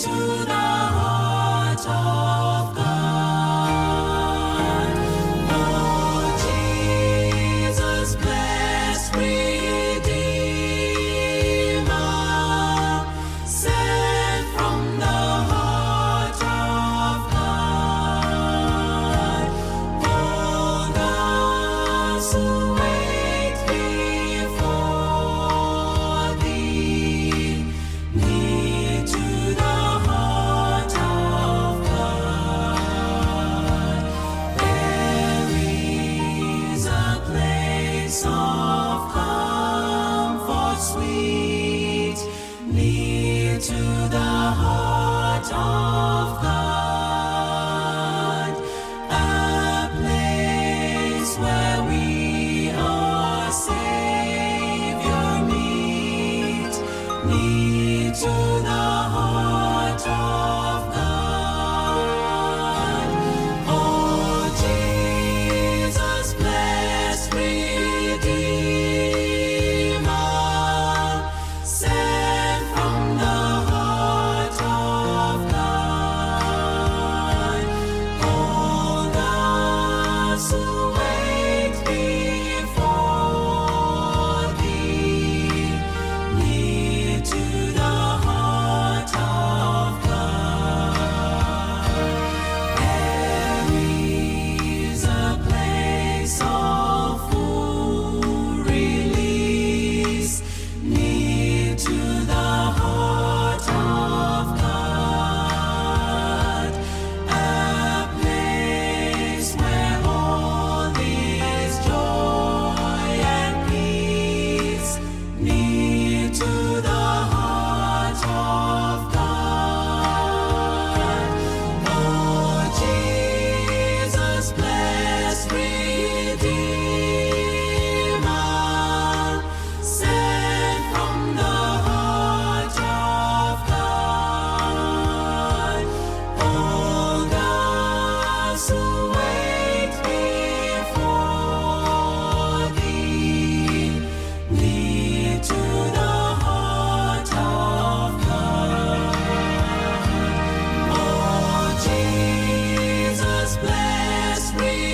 to the heart of God. Oh, Jesus, blessed Redeemer, sent from the heart of God. Hold us who wait before thee, near to the heart of God. There is a place of comfort sweet, near to the heart of God, a place where we our Savior meet, near to the heart of God. Oh, Jesus, blessed Redeemer, sent from the heart of God. Hold us who wait before thee, near to the heart of God. There is a place of full release, near to the heart of God, a place where all is joy and peace, near to the heart of God. Oh, Jesus, blessed Redeemer, sent from the heart of God. Hold us who wait before thee, near to the heart of God. Oh, Jesus, blessed Redeemer,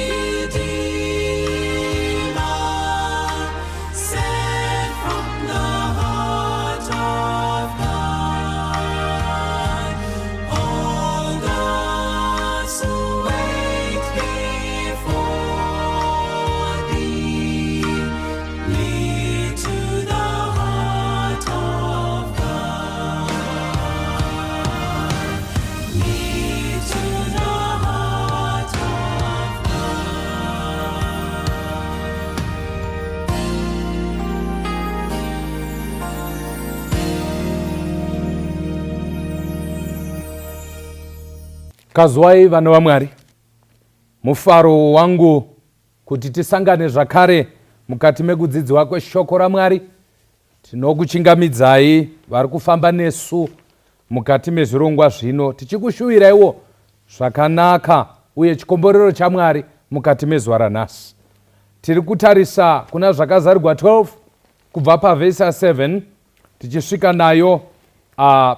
sent from the heart of God. Hold us who wait before thee, near to the heart of God. Near to the heart of God. Kwaziwai, vana vaMwari. Mufaro wangu kuti tisangane zvakare mukati mekudzidzwa kweshoko raMwari. Tinokuchingamidzai vari kufamba nesu mukati mezvirongwa zvino, tichikushuviraiwo zvakanaka uye chikomborero chaMwari mukati mezuva ranhasi. Tiri kutarisa kuna Zvakazarurwa 12, kubva pavhesi ya7 tichisvika nayo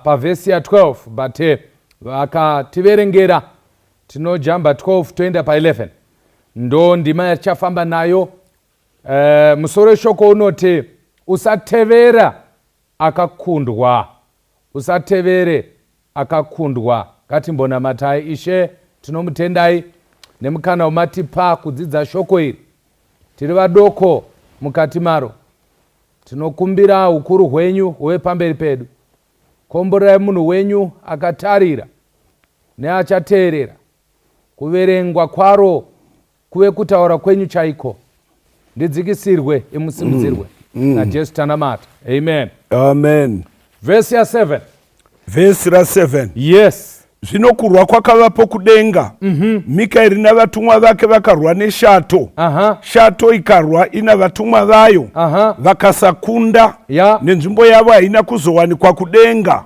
pavhesi ya12, but vakativerengera tinojamba 12 toenda pa11. Ndo ndima yatichafamba nayo. Musoro weshoko unoti, "Usatevera akakundwa." Usatevere akakundwa. Ngatimbonamatai. Ishe, tinomutendai nemukana wamatipa kudzidza shoko iri. Tiri vadoko mukati maro. Tinokumbira ukuru hwenyu huve pamberi pedu. Komborerai munhu wenyu akatarira neachateerera. Kuverengwa kwaro kuve kutaura kwenyu chaiko. Ndidzikisirwe, imusimudzirwe. NaJesu tanamata, amen. Amen. Vhesi ya7. Vhesi ra7. Yes. Zvino kurwa kwakavapo kudenga. Mikaeri navatumwa vake vakarwa neshato. Shato ikarwa ina vatumwa vayo, vakasakunda. Nenzvimbo yavo haina kuzowanikwa kudenga.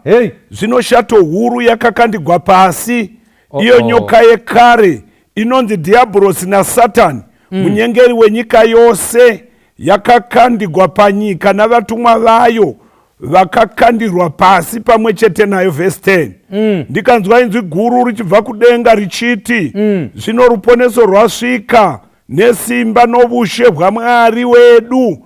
Zvino shato huru yakakandigwa pasi, iyo nyoka yekare inonzi Dhiabhorosi naSatani, munyengeri wenyika yose, yakakandigwa panyika navatumwa vayo. Vakakandirwa pasi pamwe chete nayo. Vhesi 10. Ndikanzwa inzwi guru richibva kudenga richiti, Zvino ruponeso rwasvika, nesimba novushe hwaMwari wedu,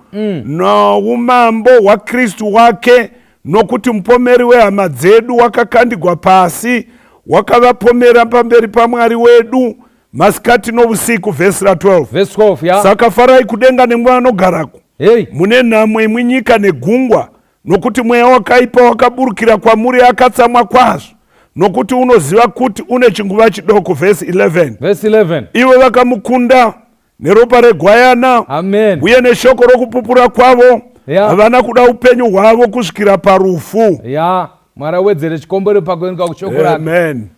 noumambo hwaKristu wake, nokuti mupomeri wehama dzedu wakakandigwa pasi, wakavapomera pamberi paMwari wedu masikati novusiku. Vhesi ra12. Verse 12, ya. Saka farai kudenga nemwe vanogarako. Hey. Mune nhamo imwi nyika negungwa, nokuti mweya wakaipa wakaburukira kwamuri akatsamwa kwazvo, nokuti unoziva kuti une chinguva chidoko. Vhesi 11. Verse 11. Ivo vakamukunda neropa regwayana Amen. uye neshoko rokupupura kwavo. Havana kuda upenyu hwavo kusvikira parufu. Ya, Mwari awedzere chikombero pakuendwa kushoko rake. Amen.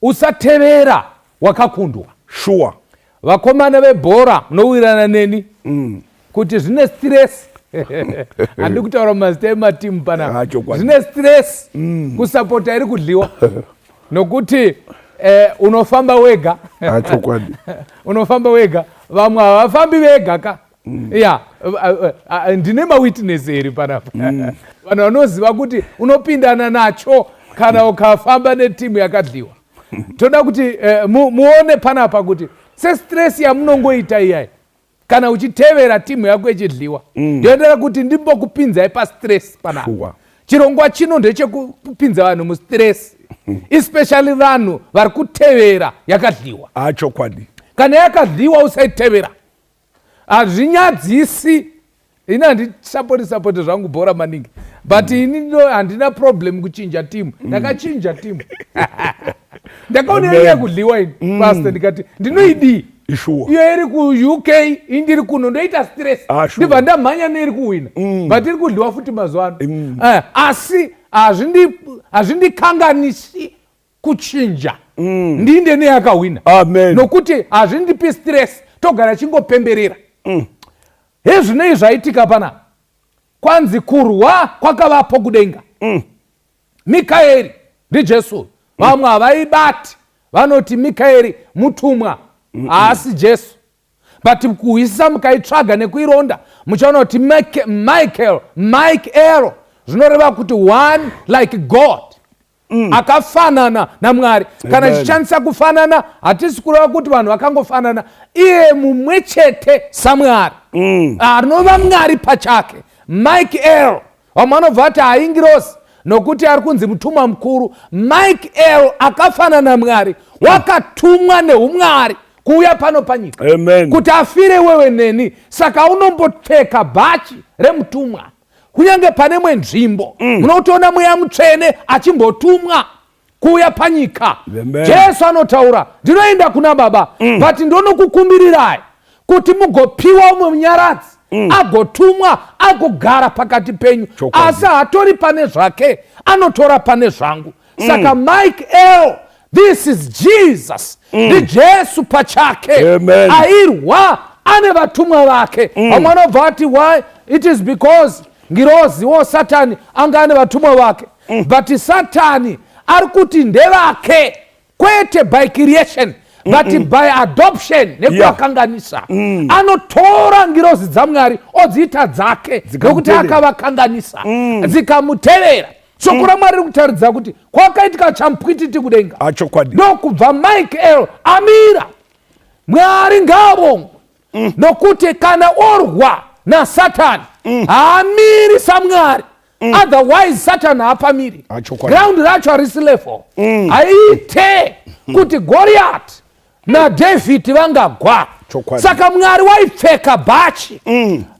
Usatevera wakakundwa. Vakomana vebhora, munowirirana neni kuti zvine stress. Handidi kutaura mumazita ematimu panapa. Ah, chokwadi. Zvine stress kusapota iri kudliwa, nokuti unofamba wega. Ah, chokwadi. Unofamba wega, vamwe havafambi vega ka. Ya, ndine mawitness here panapa? Vanhu vanoziva kuti unopindana nacho kana ukafamba netimu yakadliwa. Toda kuti muone panapa kuti sestress yamunongoita iyai kana uchitevera timu yako ichidliwa, ndoendera kuti ndimbokupinzai pastress panapa. Chirongwa chino ndechekupinza vanhu mustress, especially vanhu vari kutevera yakadliwa. Ah, chokwadi. Kana yakadliwa, usaitevera, hazvinyadzisi. Ini handisapoti sapoti zvangu bhora maningi, but ini handina problem kuchinja timu. Ndakachinja timu, ndakaona Amen. iri yekudliwa ini, pastor, ndikati ndinoidii? Ishuwa. Iyo iri kuUK, indiri kuno, ndoita stress. Ah, sure. Ndibva ndamhanya neiri kuwina, but iri kudliwa futi mazuva ano. Asi hazvindikanganisi kuchinja, ndinde neyakahwina. Amen. Nokuti hazvindipi stress, togara chingopemberera. Hezvinei zvaitika panapa, kwanzi kurwa kwakavapo kudenga. Mikaeri ndiJesu. Vamwe havaibati, vanoti Mikaeri mutumwa, haasi Jesu, but kuhwisisa mukaitsvaga nekuironda muchaona kuti Michael, Mike El, zvinoreva kuti one like God, akafanana naMwari. Kana Amen. chichishandisa kufanana, hatisi kureva kuti vanhu vakangofanana, iye mumwe chete saMwari, anova Mwari pachake. Mike El, vamwe vanobva vati haingirosi nokuti ari kunzi mutumwa mukuru. Mike El akafanana Mwari, wakatumwa neumwari kuuya pano panyika Amen. kuti afire wewe neni. Saka unombopfeka bhachi remutumwa kunyange pane imwe nzvimbo. Munotoona Mweya Mutsvene achimbotumwa kuuya panyika. Amen. Jesu anotaura, "Ndinoenda kuna Baba, but ndonokukumbirirai kuti mugopiwa umwe munyaradzi, agotumwa, agogara pakati penyu." Chokwadi. Asi haatori pane zvake, anotora pane zvangu. Saka Mike El, this is Jesus, ndiJesu pachake. Amen. Airwa ane vatumwa vake. Vamwe vanobva vati why? It is because ngirozi wo Satani anga ane vatumwa vake, but Satani ari kuti ndevake kwete by creation but by adoption, nekuvakanganisa. Anotora ngirozi dzaMwari odziita dzake nokuti Dzikamutevera. akavakanganisa, dzikamutevera. Shoko raMwari riri kutaridza kuti kwakaitika chamupwititi kudenga. Ah, chokwadi. Ndokubva Michael amira. Mwari ngaavongwe, nokuti kana orwa naSatani haamiri saMwari, otherwise Satani haapamiri. Ah, chokwadi. Ground racho harisi level, haiite kuti Goriat naDhavhidi vangagwa. Chokwadi. Saka Mwari waipfeka bhachi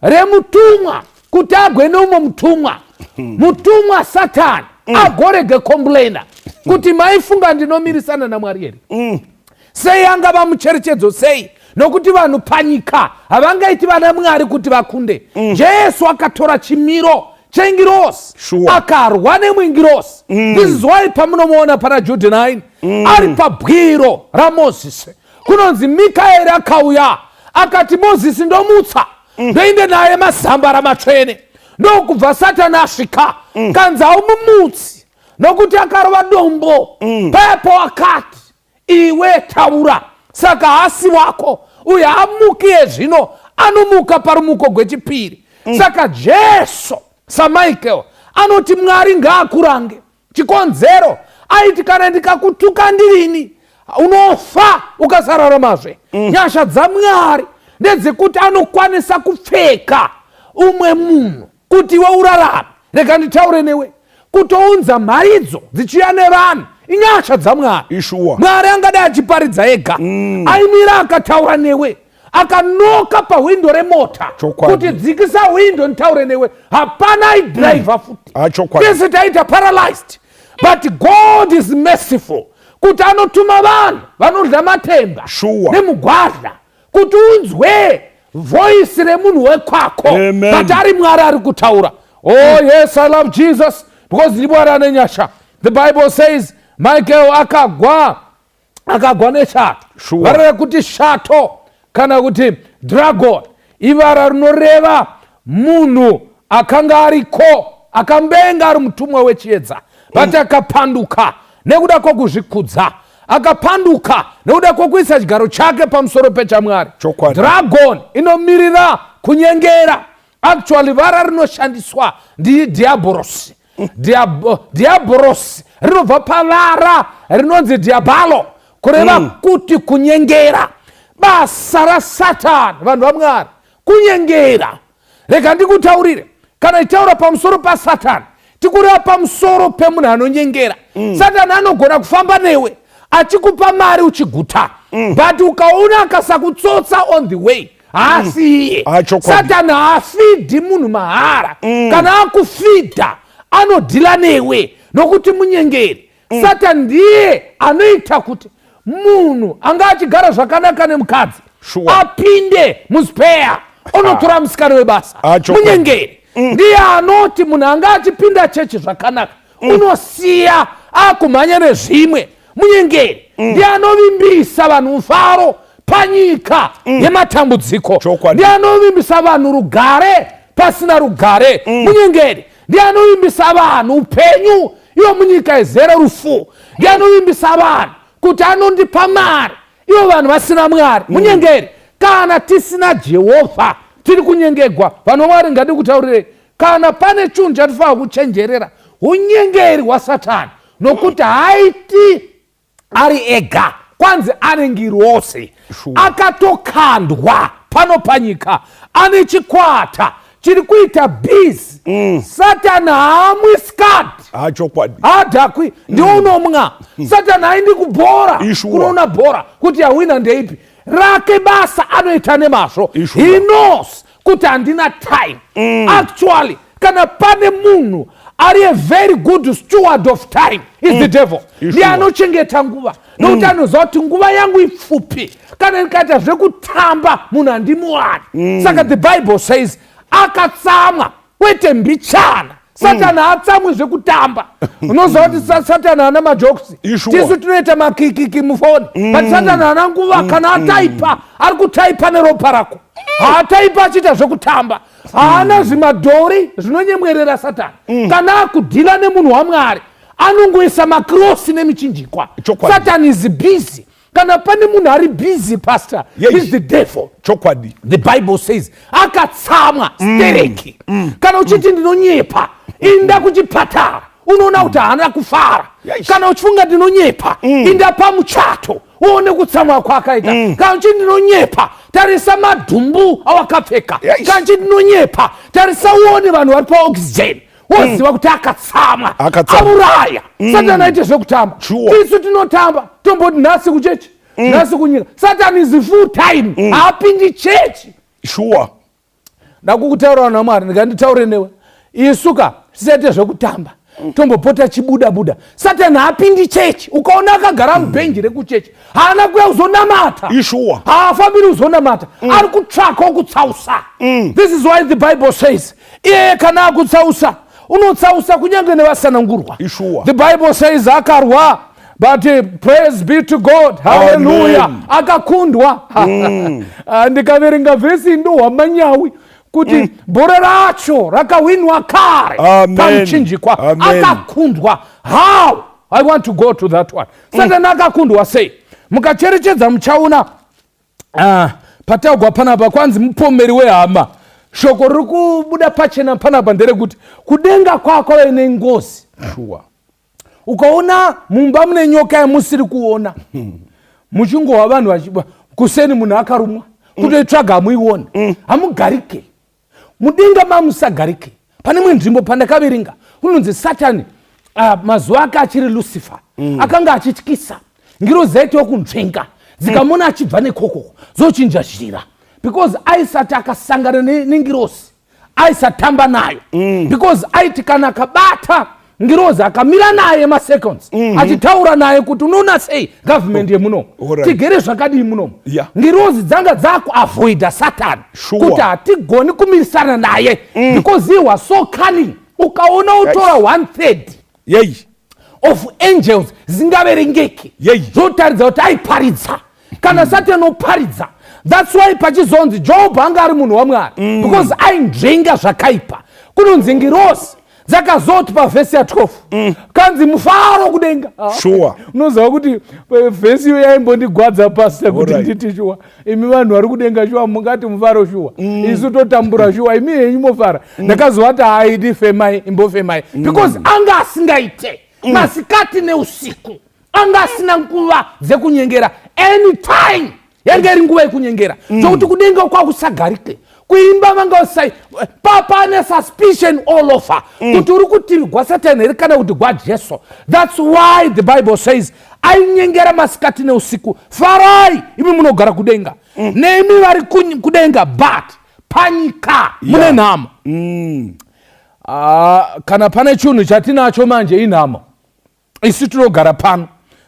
remutumwa kuti agwe neumwe mutumwa, mutumwa Satani agorege complaina kuti maifunga ndinomirisana naMwari here? Sei angava mucherechedzo sei? Nokuti vanhu panyika havangaiti vana Mwari kuti vakunde. Jesu akatora chimiro chengirosi. Akarwa nemwe ngirosi. This is why pamunomuona pana Judhi 9 ari pabwiro raMozisi, kunonzi Mikaeri akauya akati, "Mozisi ndomutsa, ndoinde naye mazambara matsvene." Ndokubva Satani asvika, kanzi, "Haumumutsi, nokuti akarova dombo payapo akati, 'Iwe taura,' saka hasi wako uyo, hamuki zvino, anomuka parumuko gwechipiri." Saka Jesu saMichael. Anoti Mwari ngaakurange. Chikonzero aiti kana ndikakutuka ndirini unofa ukasararamazve. Nyasha dzaMwari ndedzekuti anokwanisa kupfeka umwe munhu kuti iwe urarame. Rega nditaure newe, kutounza mharidzo dzichiuya nevanhu inyasha dzaMwari. Ishuwa. Mwari angadai achiparidza ega, aimira akataura newe, akanoka pahwindo remota Chokwadi. kuti dzikisa hwindo nditaure newe, hapana aidhiraivha futi. Ah, chokwadi. Tese taita paralyzed, but God is merciful kuti anotuma vanhu vanodya matemba nemugwadla kuti unzwe voice remunhu wekwako, Amen. but ari Mwari ari kutaura. Oh yes, I love Jesus because ndiMwari ane nyasha. The Bible says Michael akagwa neshato. Vara rekuti shato kana kuti dragon ivara rinoreva munhu akanga ariko, akambenga ari mutumwa wechiedza, but akapanduka nekuda kwokuzvikudza, akapanduka nekuda kwokuisa chigaro chake pamusoro pechaMwari. Dragon inomirira kunyengera. Actually vara rinoshandiswa ndidiaborosi. Diaborosi rinobva pavara rinonzi diabalo, kureva kuti kunyengera. Basa raSatani, vanhu vaMwari, kunyengera. Rega ndikutaurire, kana ichitaura pamusoro paSatani, tikureva pamusoro pemunhu anonyengera. Satani anogona kufamba newe achikupa mari uchiguta, but ukaona akasakutsotsa on the way, haasi iye. Ah, chokwadi. Satani haafidhi munhu mahara. Kana akufidha, anodhila newe nokuti munyengeri. Satani ndiye anoita kuti munhu anga achigara zvakanaka nemukadzi apinde muspare, onotora musikana webasa. Ah, chokwadi. Munyengeri ndiye anoti munhu anga achipinda chechi zvakanaka unosiya akumhanya nezvimwe. Munyengeri ndiye anovimbisa vanhu mufaro panyika yematambudziko. Ndiye anovimbisa vanhu rugare pasina rugare. Munyengeri ndiye anovimbisa vanhu upenyu ivo munyika izere rufu. Ndiye anovimbisa vanhu kuti anondipa mari ivo vanhu vasina Mwari. Munyengeri. Kana tisina Jehovha, tiri kunyengegwa. Vanhu vaMwari, ngandikutaurirei, kana pane chinhu chatifanira kuchenjerera, unyengeri hwaSatani, nokuti haiti ari ega. Kwanzi ane ngirosi. Akatokandwa pano panyika ane chikwata chiri kuita busy. Satani haamwi scud. Ah, chokwadi. Haadhakwi, ndiwo unomwa. Satani haindi kubhora kunoona bhora kuti yahwina ndeipi. Rake basa anoita nemazvo. He knows kuti handina time. Actually kana pane munhu ari a very good steward of time is the devil. Ndiye anochengeta nguva nokuti anoziva kuti nguva yangu ipfupi, kana ndikaita zvekutamba munhu handimuwani. Saka the Bible says akatsamwa kwete mbichana. Satani haatsamwi zvekutamba. Unoziva kuti Satani haana majokes. Tisu tinoita makikiki mufoni, but Satani haana nguva. Kana ataipa, ari kutaipa neropa rako. Haataipa achiita zvekutamba. Haana zvimadhori zvinonyemwerera Satani. Kana akudhila nemunhu waMwari, anongoisa makrosi nemichinjikwa. Satan is busy. Kana pane munhu ari busy, pastor, is the devil. The Bible says akatsamwa stereki. Kana uchiti ndinonyepa, inda kuchipatara unoona kuti haana kufara. Kana uchifunga ndinonyepa, inda pamuchato uone kutsamwa kwaakaita. Kana uchiti ndinonyepa, tarisa madhumbu awakapfeka. Kana uchiti ndinonyepa, tarisa uone vanhu vari paoxygen, woziva kuti akatsamwa. Akatsamwa. Auraya. Satani aite zvekutamba. Isu tinotamba, tomboti nhasi kuchechi, nhasi kunyika. Satan is full time, haapindi chechi. Ndakukutaura naMwari, ndikanditaure newe, isu ka tisaite zvekutamba, tombopota chibuda buda. Satani haapindi chechi. Ukaona akagara mubhenji rekuchechi, haana kuya kuzonamata. Haafambiri kuzonamata, ari kutsvaka okutsausa. This is why the Bible says iye kana akutsausa, unotsausa kunyange nevasanangurwa. The Bible says akarwa, but praise be to God, haleluya, Amen. akakundwa. Ah, ndikaverenga vhesi ndohwa manyawi kuti bhora racho rakahwinwa kare Amen. pamuchinjikwa. Amen. Akakundwa how? I want to go to that one. Satani akakundwa sei? Mukacherechedza muchaona, ah, pataugwa panapa kwanzi mupomeri wehama. Shoko riri kubuda pachena panapa nderekuti kudenga kwakwave nengozi. Sure. Ukaona mumba mune nyoka yamusiri kuona, muchingohwa vanhu vachiba kuseni munhu akarumwa, kutoitsvaga hamuione, hamugarike mudenga mamusagarike. Pane imwe nzvimbo pandakaverenga kunonzi Satani, mazuva ake achiri Lucifer, akanga achityisa ngirozi dzaitiwa kunzvenga, dzikamona achibva nekoko zochinja zhira, because aisati akasangana nengirozi, aisatamba nayo, because aiti kana akabata ngirozi akamira naye maseconds achitaura naye kuti unoona sei government yemunomu, tigere zvakadii munomu, ngirozi dzanga dzakuavoida Satani kuti hatigoni kumirisana naye, because he was so cunning. Ukaona utora one third of angels zingaverengeki, zvotaridza kuti aiparidza. Kana Satani oparidza, that's why pachizonzi Job anga ari munhu waMwari, because ainzvenga zvakaipa. Kunonzi ngirozi dzakazoti pavhesi ya12, kanzi mufaro kudenga. Unoziva kuti vhesi iyo yaimbondigwadza, pastor, kuti nditi shuwa, imi vanhu vari kudenga, shuwa mungati mufaro shuwa, isu totambura shuwa, imi henyu mofara? Ndakazovati haidi, femai, imbofemai, because anga asingaite masikati neusiku, anga asina nguva dzekunyengera. Anytime yange iri nguva yekunyengera, zvokuti kudenga kwakusagarike, kuimba vanga usai pane suspicion all over kuti uri kuti gwaSatani here kana kuti gwaJesu. That's why the Bible says ainyengera masikati neusiku. Farai imi munogara kudenga, nemi vari kudenga, but panyika mune nhamo. Ah, kana pane chinhu chatinacho manje inhamo isu tinogara pano.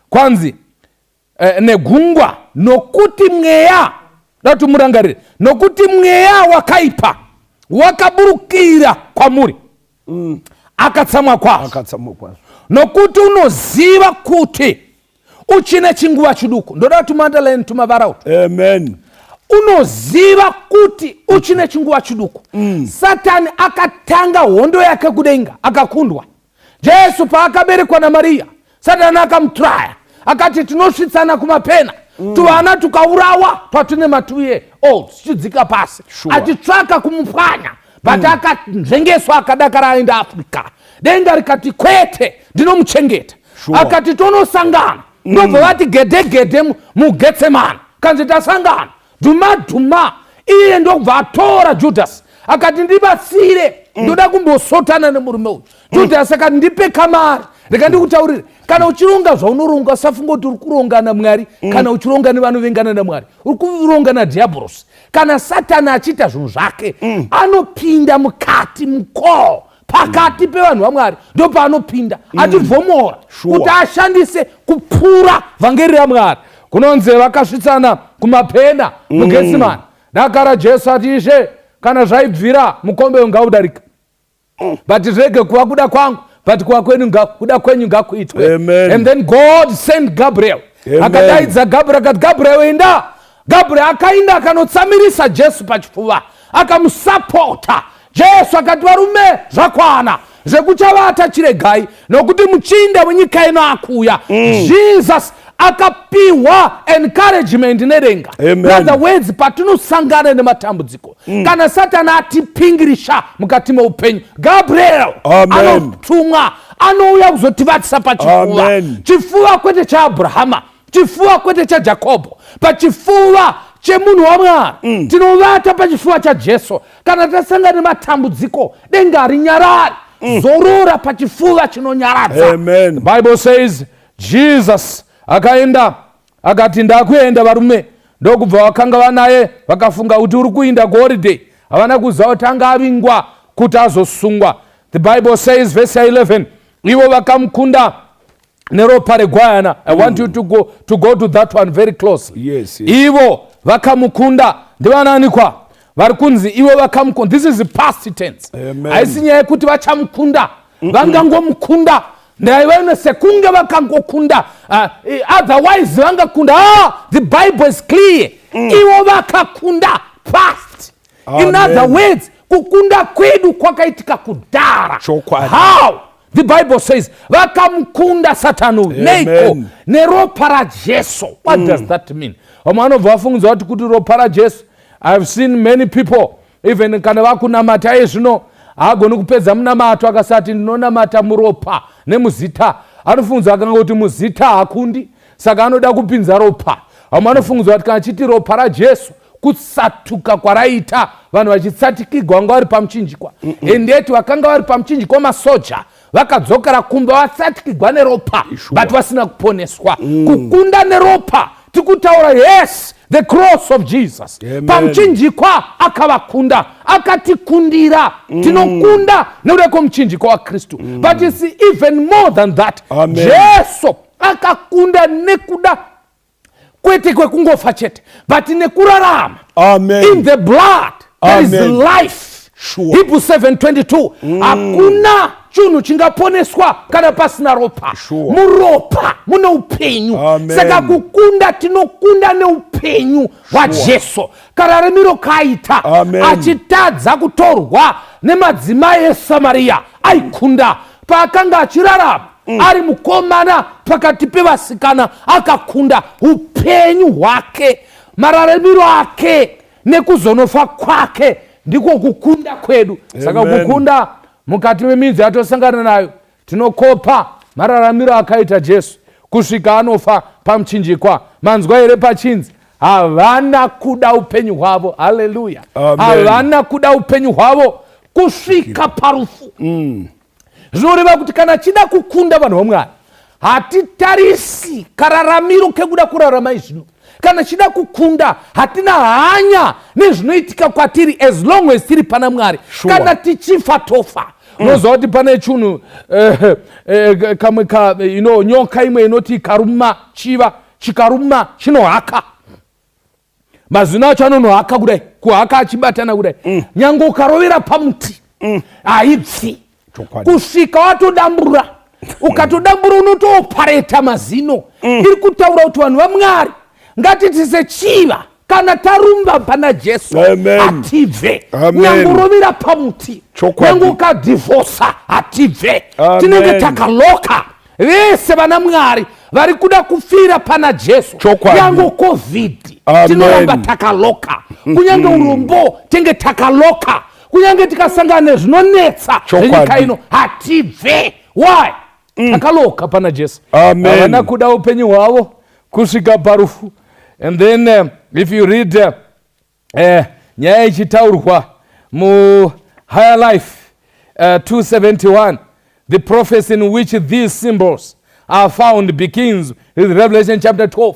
Kwanzi negungwa, nokuti mweya, da kuti murangarire, nokuti mweya wakaipa wakaburukira kwamuri, akatsamwa kwazvo, Akatsamwa kwazvo, nokuti unoziva kuti uchine chinguva chiduku. Ndoda kuti muunderline tumavara utu. Amen. Unoziva kuti uchine chinguva chiduku. Satani akatanga hondo yake kudenga akakundwa. Jesu paakaberekwa naMariya, Satani akamutraya, akati tinosvitsana kumapena, tuvana tukaurawa twatune ma2 year old tichidzika pasi, achitsvaka kumupwanya, but akanzvengeswa, akadakara aenda Africa. Denga rikati kwete, ndinomuchengeta. Akati tonosangana, ndobva vati gedhe gedhe muGetsemani, kanzi tasangana dhuma dhuma. Iye ndobva atora Judhasi, akati ndibatsire, ndoda kumbosotana nemurume uyu. Judhasi akati ndipe kamari. Rega ndikutaurire, kana uchironga zvaunoronga, usafunga kuti uri kuronga naMwari. Kana uchironga nevanovengana naMwari, uri kuronga nadhiabhorosi. Kana Satani achiita zvinhu zvake, anopinda mukati mukoo pakati pevanhu vaMwari, ndopaanopinda achivhomora kuti ashandise kupura vhangeri raMwari. Kunonzi vakasvitsana kumapena muGetsimani. Dakara Jesu ati, "Ishe, kana zvaibvira, mukombe ngaudarika, but zvirege kuva kuda kwangu, but kuva kwenyu kuda kwenyu ngakuitwe." Amen. And then God sent Gabriel. Amen. Akadaidza Gabriel, akati, "Gabriel, enda." Gabriel akaenda, akanotsamirisa Jesu pachifuva, akamusapota. Jesu akati, "Varume, zvakwana zvekuchavata, chiregai, nokuti muchinda wenyika ino akuya." Jesus akapiwa encouragement nedenga. Amen. In other words, patinosangana nematambudziko, kana Satani atipingirisha mukati meupenyu, Gabriel Amen. anotumwa, anouya kuzotivatisa pachifuva. Amen. Chifuva kwete chaAbhurahama, chifuva kwete chaJakobho, pachifuva chemunhu waMwari. Tinovata pachifuva chaJesu kana tasangana nematambudziko. Denga harinyarari. Zorora pachifuva chinonyaradza. Amen. The Bible says Jesus akaenda, akati, "Ndakuenda, varume." Ndokubva vakanga vanaye vakafunga kuti uri kuinda kuholiday. Havana kuziva kuti anga avingwa kuti azosungwa. The Bible says, verse 11, ivo vakamukunda neropa regwayana. I want you to go to that one very closely. Ivo vakamukunda ndivananikwa vari kunzi ivo vakamukunda? This is past tense. Amen. Haisi nyaya yekuti vachamukunda, vangangomukunda, ndaivaine sekunge vakangokunda, otherwise vangakunda. Ah, the Bible is clear, ivo vakakunda, past. In Amen. other words, kukunda kwedu kwakaitika kudhara. Chokwadi. How? The Bible says vakamukunda Satani uyu. Amen. Neiko? Neropa raJesu. What does that mean? Vamwe vanobva vafungidza kuti ropa raJesu, I have seen many people. Even kana vakunamata iye zvino haagoni kupedza munamato akasati ndinonamata muropa nemuzita. Anofungidzwa akanga kuti muzita hakundi, saka anoda kupinza ropa. Vamwe vanofungidzwa kuti kana achiti ropa raJesu, kusatuka kwaraita vanhu vachitsatikigwa vanga vari pamuchinjikwa. And yet vakanga vari pamuchinjikwa masoja vakadzokera kumba vatsatikigwa neropa, but vasina kuponeswa. Kukunda neropa tikutaura, yes, the cross of Jesus. Amen. Pamuchinjikwa akavakunda, akatikundira. Tinokunda nekuda kwemuchinjikwa waKristu, but it's even more than that. Amen. Jesu akakunda nekuda kwete kwekungofa chete, but nekurarama. Amen. In the blood there is Amen. life. Hebrews 7:22. Hakuna chinhu chingaponeswa kana pasina ropa. Muropa mune upenyu. Amen. Saka kukunda, tinokunda neupenyu hwaJesu, kararamiro kaita Amen. achitadza kutorwa nemadzimai eSamariya. Aikunda paakanga achirarama ari mukomana pakati pevasikana. Akakunda upenyu hwake, mararamiro ake nekuzonofa kwake ndiko kukunda kwedu. Saka Amen. kukunda mukati memidzi yatosangana nayo, tinokopa mararamiro akaita Jesu kusvika anofa pamuchinjikwa. Manzwa here pachinzi havana kuda upenyu hwavo? Haleluya! Amen. Havana kuda upenyu hwavo kusvika parufu. Zvinoreva kuti kana chida kukunda, vanhu vaMwari, hatitarisi kararamiro kekuda kurarama izvino. Kana chida kukunda, hatina hanya nezvinoitika kwatiri as long as tiri pana Mwari. Kana tichifa, tofa. Unoziva kuti pane chunhu kamwe ka nyoka imwe inoti ikaruma chiva, chikaruma chinohaka mazino acho, anonohaka kudai, kuhaka achibatana kudai. Nyange ukarovera pamuti, haibvi kusvika watodambura. Ukatodambura, unotoopareta mazino. Iri kutaura kuti vanhu vaMwari, ngatiti sechiva, kana tarumba pana Jesu, Amen. hatibve. Amen. Nyange urovera pamuti, nyange ukadhivhosa, hatibve. Amen. Tinenge takaloka. Vese vana Mwari vari kuda kufira pana Jesu, nyange COVID, Amen. tinoramba takaloka. Kunyange urombo, tenge takaloka. Kunyange tikasangana nezvinonetsa zvenyika ino, hatibve. Why? Takaloka pana Jesu. Amen. Havana kuda upenyu hwavo kusvika parufu. And then if you read nyaya ichitaurwa muHigher Life 271, the prophecy in which these symbols are found begins with Revelation chapter 12.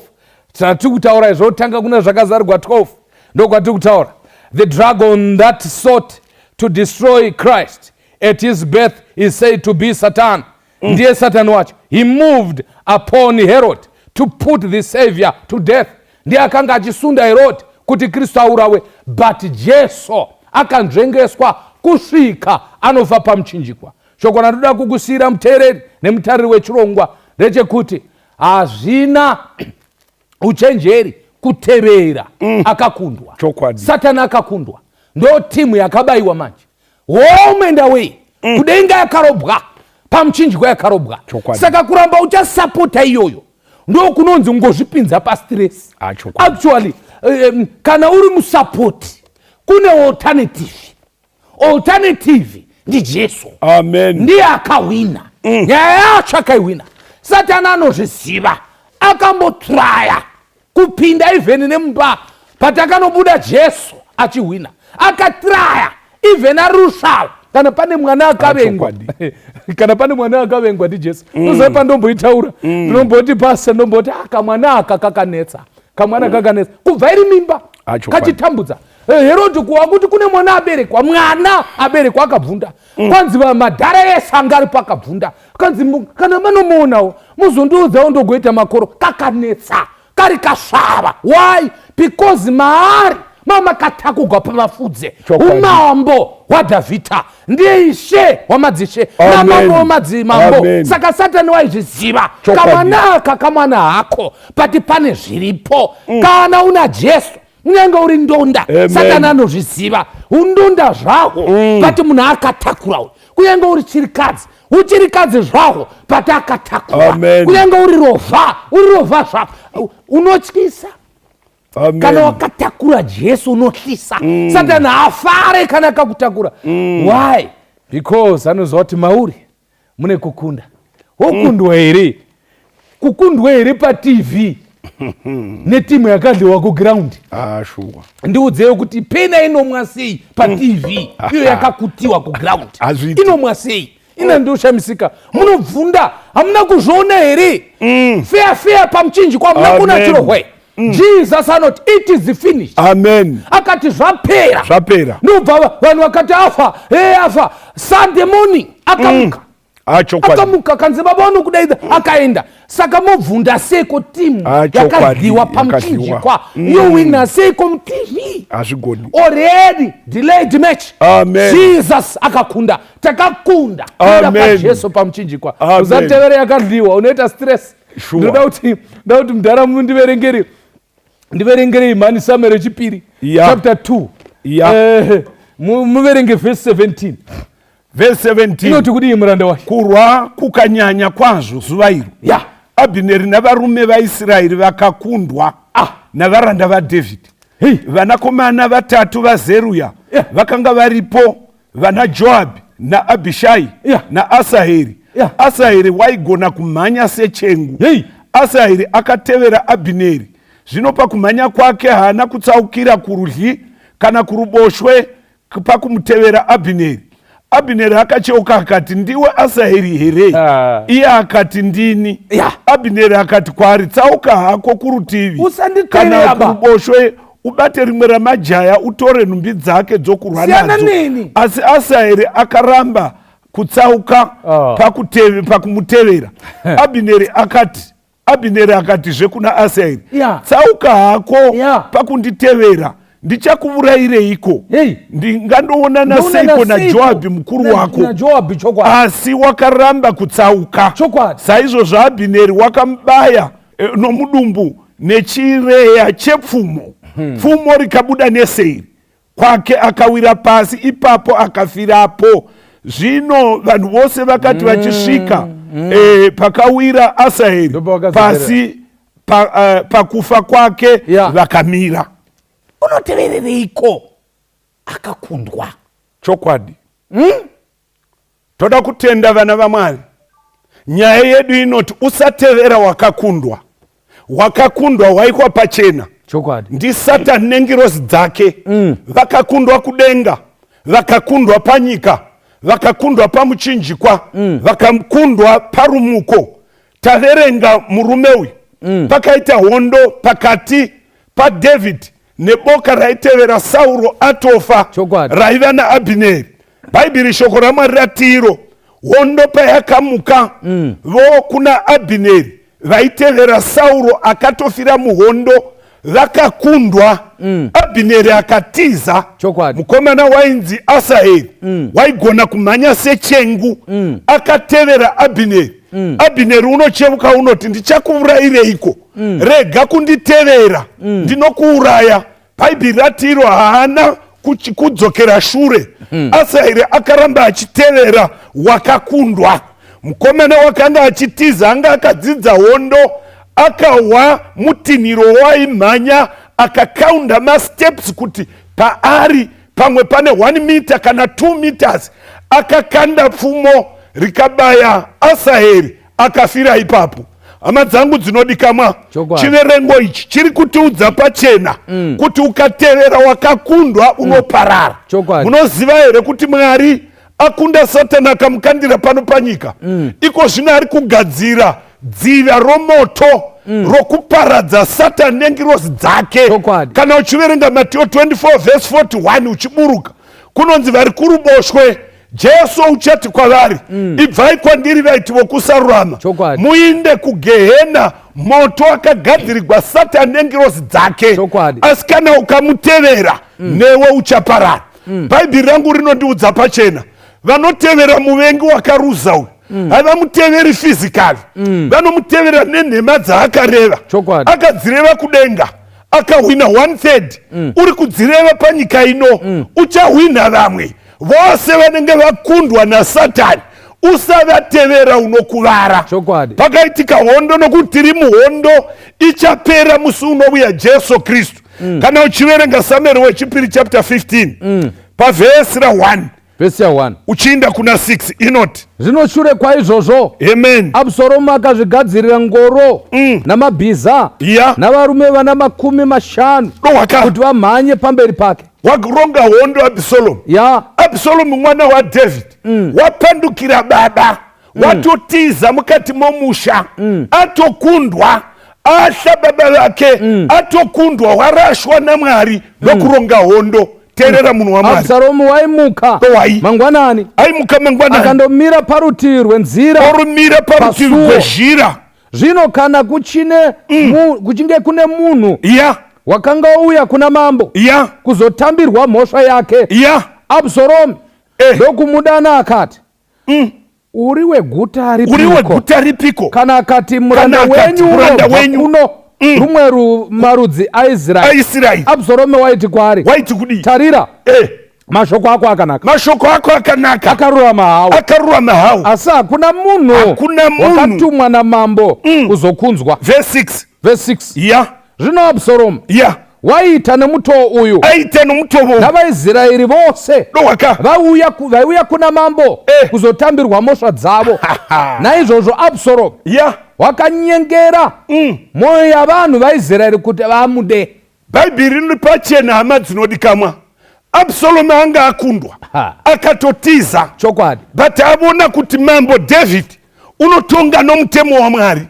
Tiri kutaura izvotanga kuna Zvakazarurwa 12, ndokwatiri kutaura. The dragon that sought to destroy Christ at his birth is said to be Satan. Ndiye Satan wacho. He moved upon Herod to put the Savior to death. Ndiye akanga achisunda Herod kuti Kristu aurawe, but Jesu akanzvengeswa kusvika anofa pamuchinjikwa. Shoko randoda kukusiyira, muteereri nemutariri wechirongwa, ndechekuti hazvina uchenjeri kutevera akakundwa. Satani akakundwa, ndo timu yakabayiwa manje, home and away. Kudenga yakarobwa, pamuchinjikwa yakarobwa. Saka kuramba uchasapota iyoyo ndo kunonzi ungozvipinza pastress. Actually, kana uri musapoti, kune alternative. Alternative ndiJesu. Amen. Ndiye akahwina. Nyaya yacho akaihwina. Satani anozviziva. Akambotraya kupinda even nemumba, but akanobuda Jesu achihwina. Akatraya even ari rusvava. Kana pane mwana akavengwa, kana pane mwana akavengwa, ndiJesu. Unoziva pandomboitaura, ndinomboti pasa, ndomboti, "Ah, kamwana aka kakanetsa, kamwana kakanetsa kubva iri mimba." Kachitambudza. Herodhi kuwa kuti kune mwana aberekwa, mwana aberekwa, akabvunda. Kwanzi madhara ese anga aripo akabvunda. Kanzi, "Kana manomuonawo, muzondiudzawo, ndogoita makoro." Kakanetsa, kari kasvava. Why? Because maari makatakugwa pamafudze umambo hwaDhavhidha. Ndiye Ishe wamadzishe Amen. namambo wamadzimambo. Amen. Saka Satani waizviziva. Kamwana aka, kamwana hako, but pane zviripo kana una Jesu, unyange uri ndonda. Amen. Satani anozviziva, undonda zvahwo, but munhu akatakura uyu. Kunyange uri chirikadzi, uchirikadzi zvahwo, but akatakura. Amen. Kunyange uri rovha, uri rovha zvako, unotyisa. Amen. Kana wakatakura Jesu unohlisa. Satani haafare kana akakutakura. Why? Because anoziva kuti mauri mune kukunda. Wokundwa here? Kukundwa here paTV netimu yakadliwa kuground? Ah, shuwa. Ndiudzeyo kuti pena inomwa sei paTV iyo yakakutiwa kuground? Hazviiti. Inomwa sei? Ina ndioshamisika. Munobvunda, hamuna kuzviona here? Feya feya pamuchinjikwa, hamuna kuona Amen. chiro hwe. Jesus anoti it is finished. Amen. Akati zvapera. Zvapera. Ndobva vanhu vakati afa, hey, afa. Sunday morning akamuka. Ah, chokwadi. Akamuka kanzi baba vanokudaidza, akaenda. Saka mobvunda seiko timu Ah, chokwadi, yakadyiwa yakadyiwa. pamuchinjikwa? Yowina seiko muTV? Hazvigoni. Already delayed match. Amen. Jesus akakunda. Takakunda. Kunda Amen. paJesu pamuchinjikwa. Amen. Usatevere yakadyiwa, unoita stress. Sure. Ndoda kuti mudhara mundiverengere. Ndiverengere imhani Samuel chipiri. Yeah. Chapter 2. Yeah. Muverenge verse 17. Verse 17. Inoti kudii muranda wake? Kurwa kukanyanya kwazvo zuva iro. Yeah. Abhineri navarume vaIsraeri vakakundwa navaranda vaDhavhidhi. Hey. Vanakomana vatatu vaZeruya Yeah. vakanga varipo, vana Joabhi naAbhishai Yeah. naAsaheri. Yeah. Asaheri waigona kumhanya sechengu. Hey. Asaheri akatevera Abhineri. Zvino pakumhanya kwake haana kutsaukira kurudyi kana kuruboshwe pakumutevera Abhineri. Abhineri akacheuka akati, ndiwe Asaheri here? Ah. Iye akati, ndini. Yeah. Abhineri akati kwaari, tsauka hako kurutivi Usanditevera kana ba. kuruboshwe, ubate rimwe ramajaya, utore nhumbi dzake dzokurwa Siyana nadzo. neni. Asi Asaheri akaramba kutsauka Ah. pakumutevera. Abhineri akatizve kuna Asaheri, Yeah. tsauka hako Yeah. pakunditevera, ndichakuvurayireiko? Hey. Ndingandoonana Ndoonana seiko seiko naJoabhi mukuru wako? naJoabhi chokwadi. Asi wakaramba kutsauka. Chokwadi. Saizvozvo Abhineri wakamubaya nomudumbu nechireya chepfumo. Pfumo rikabuda neseri kwake, akawira pasi ipapo akafirapo. Zvino vanhu vose vakati vachisvika pakawira Asaheri Ndopavakazopera. pasi pakufa kwake, Yeah. vakamira. Unoteverereiko akakundwa? Chokwadi. Toda kutenda vana vaMwari. Nyaya yedu inoti usatevera wakakundwa. Wakakundwa waikwa pachena. Chokwadi. Ndi Satani nengirozi dzake. Vakakundwa kudenga, vakakundwa panyika, vakakundwa pamuchinjikwa, vakakundwa parumuko. Taverenga murume uyu. Pakaita hondo pakati paDavid neboka raitevera Sauro atofa, Chokwadi. raiva naAbhineri. Bhaibheri shoko raMwari ratiro, hondo payakamuka vo kuna Abhineri vaitevera Sauro akatofira muhondo, vakakundwa. Abhineri akatiza. Chokwadi. Mukomana wainzi Asaheri waigona kumhanya sechengu, akatevera Abhineri. Abhineri unocheuka unoti, ndichakuvurayireiko? Rega kunditevera, ndinokuuraya. Bhaibheri ratiro haana kudzokera shure. Asaheri akaramba achitevera wakakundwa. Mukomana wakanga achitiza anga akadzidza hondo, akahwa mutinhiro waimhanya, akakaunda masteps kuti paari pamwe pane 1 meter kana 2 meters, akakanda pfumo rikabaya Asaheri, akafira ipapo. Hama dzangu dzinodikamwa, Chokwadi. chiverengo ichi chiri kutiudza pachena kuti ukatevera wakakundwa unoparara. Chokwadi. Munoziva here kuti Mwari akunda Satani akamukandira pano panyika? Iko zvino ari kugadzira dziva romoto rokuparadza Satani nengirozi dzake. Chokwadi. Kana uchiverenga Mateo 24 verse 41 uchiburuka, kunonzi vari kuruboshwe, Jesu uchati kwavari, ibvai kwandiri vaiti vokusarurama, Chokwadi. muinde kugehena, moto akagadzirirwa Satani nengirozi dzake. Chokwadi. Asi kana ukamutevera, newe uchaparara. Bhaibheri rangu rinondiudza pachena, vanotevera muvengi wakaruza uyu havamuteveri physically, vanomutevera nenhema dzaakareva. Chokwadi. Akadzireva kudenga akahwina 1/3, uri kudzireva panyika ino, uchahwina vamwe vose vanenge vakundwa naSatani. Usavatevera, unokuvara. Chokwadi. Pakaitika hondo, nokuti tiri muhondo ichapera musi unouya Jesu Kristu. Kana uchiverenga Samueri wechipiri chapter 15 pavhesi ra1 Vhesi ya1. Uchiinda kuna 6 inoti: Zvino shure kwaizvozvo, Amen. Abhusaromu akazvigadzirira ngoro namabhiza navarume vana 50 Dohwaka. Kuti vamhanye pamberi pake. Waronga hondo Abhisalomu. Abhisalomu mwana waDavid wapandukira baba, watotiza mukati momusha, atokundwa, ahla baba vake, atokundwa, warashwa naMwari, ndokuronga hondo. Teerera, munhu waMwari. Abhusaromu waimuka Dowai. mangwanani, Aimuka mangwanani, akandomira parutivi rwenzira orumira parutivi pasuo. Rwezhira. Zvino kana kuchinge kune munhu wakanga ouya kuna mambo kuzotambirwa mhosva yake, Abhusaromu ndokumudana akati, "Uri weguta Uri ripiko?" weguta ripiko? Kana akati, "Muranda Kana akati, wenyu "Muranda unobva wenyu." kuno rumwe marudzi aIsraeri." AIsraeri. Abhusaromu waiti kwaari, Waiti kudii? "Tarira, mashoko ako akanaka, Mashoko ako akanaka, akarurama hawo, akarurama hawo, asi hakuna munhu Hakuna munhu wakatumwa namambo kuzokunzwa." Verse 6. Verse 6. Zvino Abhusaromu waiita nemutoo uyu Aita nomutovo navaIsraeri vose Dohwaka. vaiuya kuna mambo kuzotambirwa mhosva dzavo. Naizvozvo Abhusaromu wakanyengera mwoyo yavanhu vaIsraeri kuti vamude. Bhaibheri riri pachena, hama dzinodikamwa. Absalomu anga akundwa, akatotiza, but avona kuti mambo David unotonga nomutemo waMwari.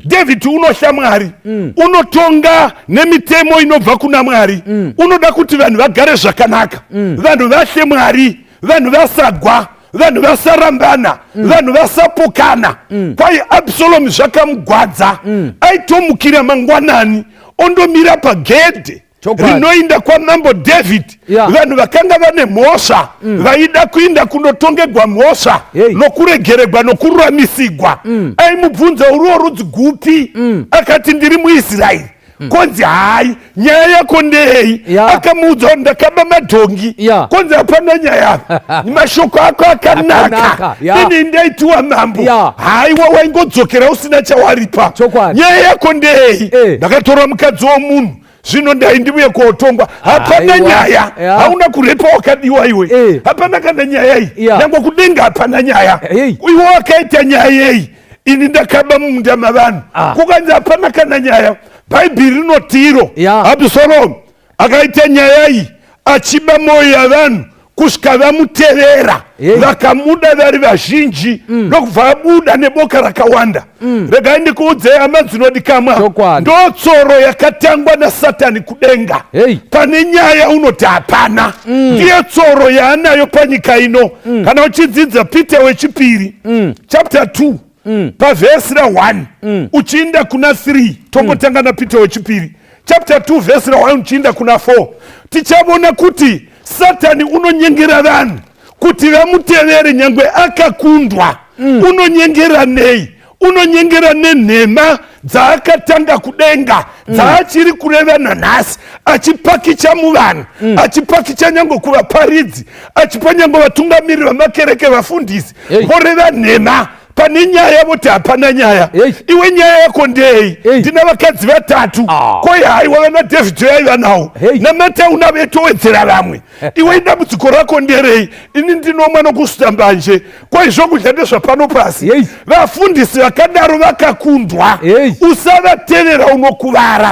David unohla Mwari, unotonga nemitemo inobva kuna Mwari, unoda kuti vanhu vagare zvakanaka, vanhu vahle Mwari, vanhu vasagwa, vanhu vasarambana, vanhu vasapokana. Kwai Absalomu zvakamugwadza. Aitomukira mangwanani, ondomira pagedhe rinoinda kwamambo David. Vanhu vakanga vane mhosva, vaida kuinda kunotongegwa mhosva nokuregeregwa nokururamisigwa, aimubvunza, "Uriwo rudzi gupi?" Akati, "Ndiri muIsraeri." Konzi, "Hai, nyaya yako ndeyei?" Akamuudza kuti, "Ndakaba madhongi." Konzi, "Hapana nyaya, mashoko ako akanaka." Akanaka, ya. Ini ndaitiwa mambo. Haiwa, waingodzokera usina chawaripa. Nyaya yako ndeyei? "Ndakatora mukadzi womunhu, zvino ndai ndiuye kotongwa." "Hapana Aiwa. nyaya. Hauna kurepa, wakadiwa iwe. Hapana kana nyaya iyi. Nyangwe kudenga hapana nyaya. Iwe wakaita nyaya yei?" "Ini ndakaba mumunda mavanhu." Kukanzi, "Hapana kana nyaya." Bhaibheri rinotiro Abhusalomu akaita nyaya iyi achiba mwoyo yavanhu kusvika vamutevera, vakamuda vari vazhinji, ndokubva abuda neboka rakawanda. Regai ndikuudzei, hama dzinodikamwa, ndotsoro yakatangwa naSatani kudenga. Pane nyaya unoti hapana, ndiye tsoro yaanayo panyika ino. Kana uchidzidza Peter wechipiri chapter 2 pavhesi ra1 uchiinda kuna 3, tongotanga naPeter wechipiri chapter 2 vhesi ra1 uchiinda kuna 4, tichavona kuti Satani unonyengera vanhu kuti vamutevere nyangwe akakundwa. Unonyengera nei? Unonyengera nenhema dzaakatanga kudenga, dzaachiri kureva nanhasi, achipakicha muvanhu, achipakicha nyange kuvaparidzi, achipa nyange vatungamiriri vamakereke, vafundisi, voreva nhema. Pane nyaya voti hapana nyaya. Iwe nyaya yako ndei? "Ndina vakadzi vatatu." Koi, haiwa, vana David yaiva nawo. Namata una vetowedzera vamwe. Iwe dambudziko rako nderei? "Ini ndinomwa nokusuta mbanje." Koi, zvokudya ndezvapano pasi. Vafundisi vakadaro vakakundwa. Usavatevera, unokuvara.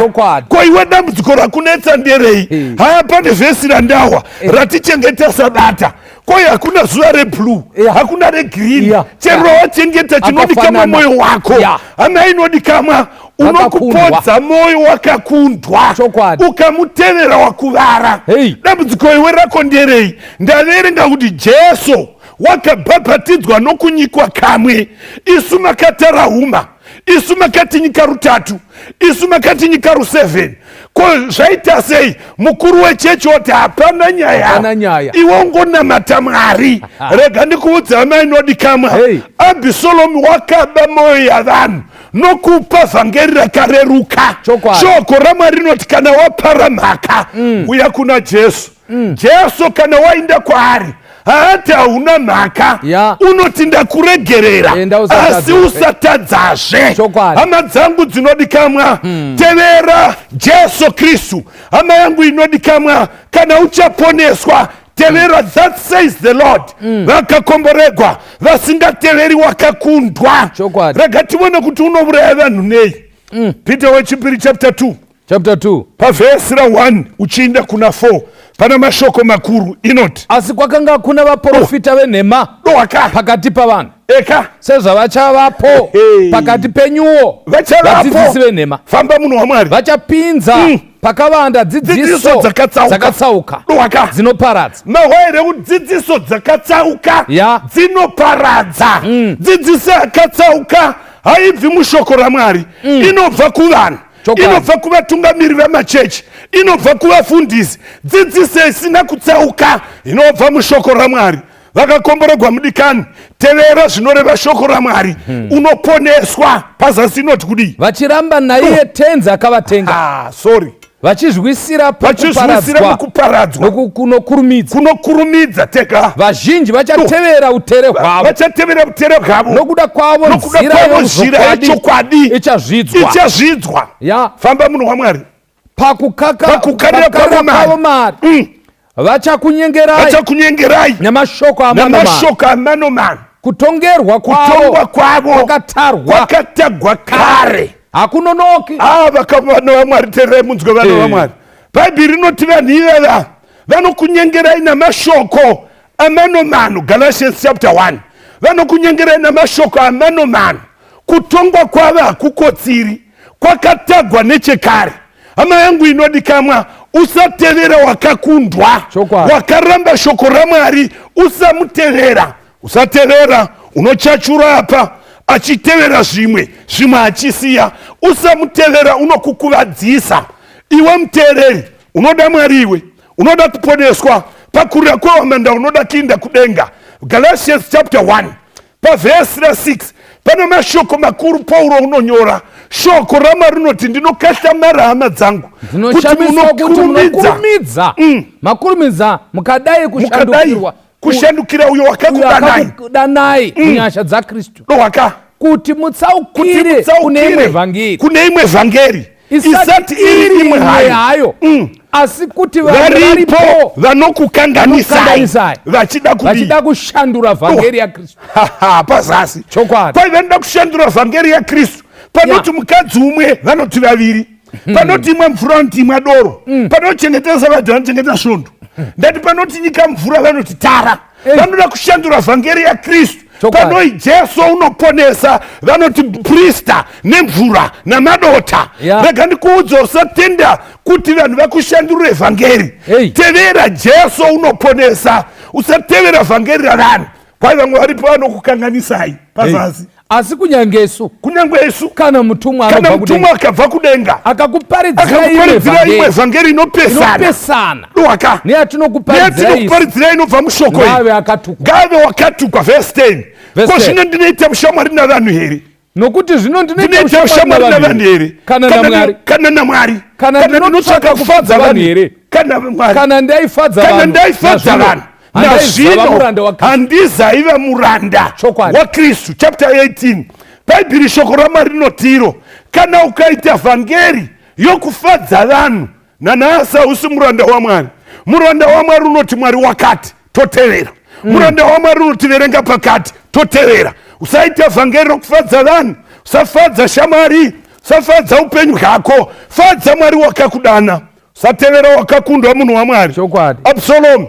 Ko iwe dambudziko rakunetsa nderei? Haya, pane vhesi randawa ratichengeta sabata. Koi, hakuna zuva reblue, hakuna regreen. Chero wachengeta, chinodikamwa Akafanana. mwoyo wako. Hama inodikamwa, unokupodza mwoyo wakakundwa. Ukamutevera wakuvara. Dambudziko iwe rako nderei? Ndaverenga kuti Jesu wakabhabhatidzwa nokunyikwa kamwe. Isu makatara huma, isu makatinyika rutatu, isu makatinyika ru7. Ko zvaita sei? Mukuru wechechi woti hapana nyaya. Hapana nyaya. Iwe ungonamata Mwari. Rega ndikuudza, hama inodikamwa, Abhisalomu wakaba mwoyo yavanhu nokupa vhangeri rakareruka. Shoko raMwari rinoti kana wapara mhaka, uya kuna Jesu. Jesu kana wainda kwaari Haati hauna mhaka. Unoti ndakuregerera, asi usatadzazve. Hama dzangu dzinodikamwa, tevera Jesu Kristu. Hama yangu inodikamwa, kana uchaponeswa, tevera. That says the Lord. Vakakomboregwa vasingateveri wakakundwa. Rega tivone kuti unouraya vanhu nei. Peter wechipiri chapter 2. Chapter 2. Pavhesi ra1 uchiinda kuna 4 pana mashoko makuru inoti: Asi kwakanga kuna vaprofita venhema Dohaka. pakati pavanhu, Eka. sezvavachavapo Hey. pakati penyuwo Vachavapo. vadzidzisi venhema, Famba, munhu waMwari. vachapinza pakavanda dzidziso dzidziso dzakatsauka. Dzakatsauka Dohaka. dzinoparadza. Mahwaire dzidziso dzakatsauka dzinoparadza. Dzidziso yakatsauka haibvi mushoko raMwari, inobva kuvanhu, inobva kuvatungamiri vemachechi, inobva kuvafundisi. Dzidziso isina kutsauka inobva mushoko raMwari. Vakakomboregwa mudikani, tevera zvinoreva shoko raMwari, unoponeswa. Pazasi inoti kudii? Vachiramba naiye Tenzi akavatenga, Ah, sorry. Vachizwisira Vachizwisira pokuparadzwa mukuparadzwa kunokurumidza. Kunokurumidza. Tega. Vazhinji vachatevera utere hwavo. Vachatevera utere hwavo. Nokuda kwavo Nokuda nzira kwavo nzira yechokwadi ichazvidzwa. Ichazvidzwa. Famba, munhu waMwari. Pakukarira Pakukarira kwavo kwavo mari, vachakunyengerai Vachakunyengerai namashoko amanomano. Namashoko amanomano. Kutongerwa Kutongwa kwavo kwavo kwakatarwa kwakatagwa kare. Hakunonoki. Ah, vana vaMwari, tererai munzwe, vana vaMwari. Bhaibheri rinoti vanhu ivava vanokunyengerai namashoko amanomano. Galatians chapter 1. Vanokunyengerai namashoko amanomano. Kutongwa kwavo hakukotsiri, kwakatagwa nechekare. Hama yangu inodikamwa, usatevera wakakundwa. Wakaramba shoko raMwari, usamutevera, usatevera. Unochachura apa achitevera zvimwe, zvimwe achisiya. Usamutevera, unokukuvadzisa. Iwe muteereri, unoda Mwari, iwe unoda kuponeswa pakurira kwehwamanda, unoda kuinda kudenga, Galatians chapter 1 pavhesi ra6 pane mashoko makuru Pauro unonyora. Shoko raMwari rinoti, "Ndinokahlamara, hama dzangu, kuti Ndinoshamiswa kuti munokurumidza munokurumidza, makurumidza mukadai mukadai kushandukirwa kushandukira uyo uyo wakakudanai akakudanai munyasha dzaKristu, Dohaka. kuti Kuti mutsaukire kune imwe mutsaukire vhangeri, kune imwe vhangeri isati iri imwe hayo, hayo, asi kuti vamwe varipo varipo vanokukanganisai vanokukanganisai, vachida kudii? Vachida kushandura vhangeri yaKristu. Haha, pazasi. Kwai vanoda kushandura vhangeri yaKristu. Panoti mukadzi umwe, vanoti vaviri. Panoti imwe mvura, vanoti imwe doro. Panochengeta Sabata, vanochengeta Svondo. Ndati panoti nyika mvura, vanoti tara. Vanoda kushandura vhangeri yaKristu. Panoi Jesu unoponesa, vanoti prista nemvura namadota. Rega ndikuudza, usatenda kuti vanhu vakushandurire vhangeri. Tevera Jesu unoponesa, usatevera vhangeri ravanhu. Kwai vamwe varipo vanokukanganisai. Pazasi. Asi kunyange isu, Kunyange isu, kana mutumwa kana anobva mutumwa kudenga akabva kudenga akakuparidzirai imwe akakuparidzirai imwe vhangeri vhangeri inopesana, inopesana Dohaka. Neyatinokuparidzirai isu, Neyatinokuparidzirai inobva mushoko iri, ngave akatukwa. Ngave wakatukwa. Vhesi 10. Verse Ko 10. zvino ndinoita ushamwari navanhu here? Nokuti zvino ndinoita Ndinoita ushamwari navanhu here kana naMwari? Kana naMwari? Kana ndinotsvaka kufadza vanhu here? Kana Mwari? Kana ndaifadza Kana vanhu, ndaifadza nazvino vanhu, handaizova nazvino muranda waKristu. handizaiva muranda waKristu. Chapter 18, Bhaibheri, shoko raMwari rinotiro, kana ukaita vhangeri yokufadza vanhu, nanhasi hausi muranda waMwari. Muranda waMwari unoti, "Mwari wakati," totevera. Muranda waMwari unoti, "Verenga pakati," totevera. Usaita vhangeri rokufadza vanhu. Usafadza shamwari, usafadza upenyu hwako, fadza Mwari wakakudana. Usatevera wakakundwa, munhu waMwari. Absalomu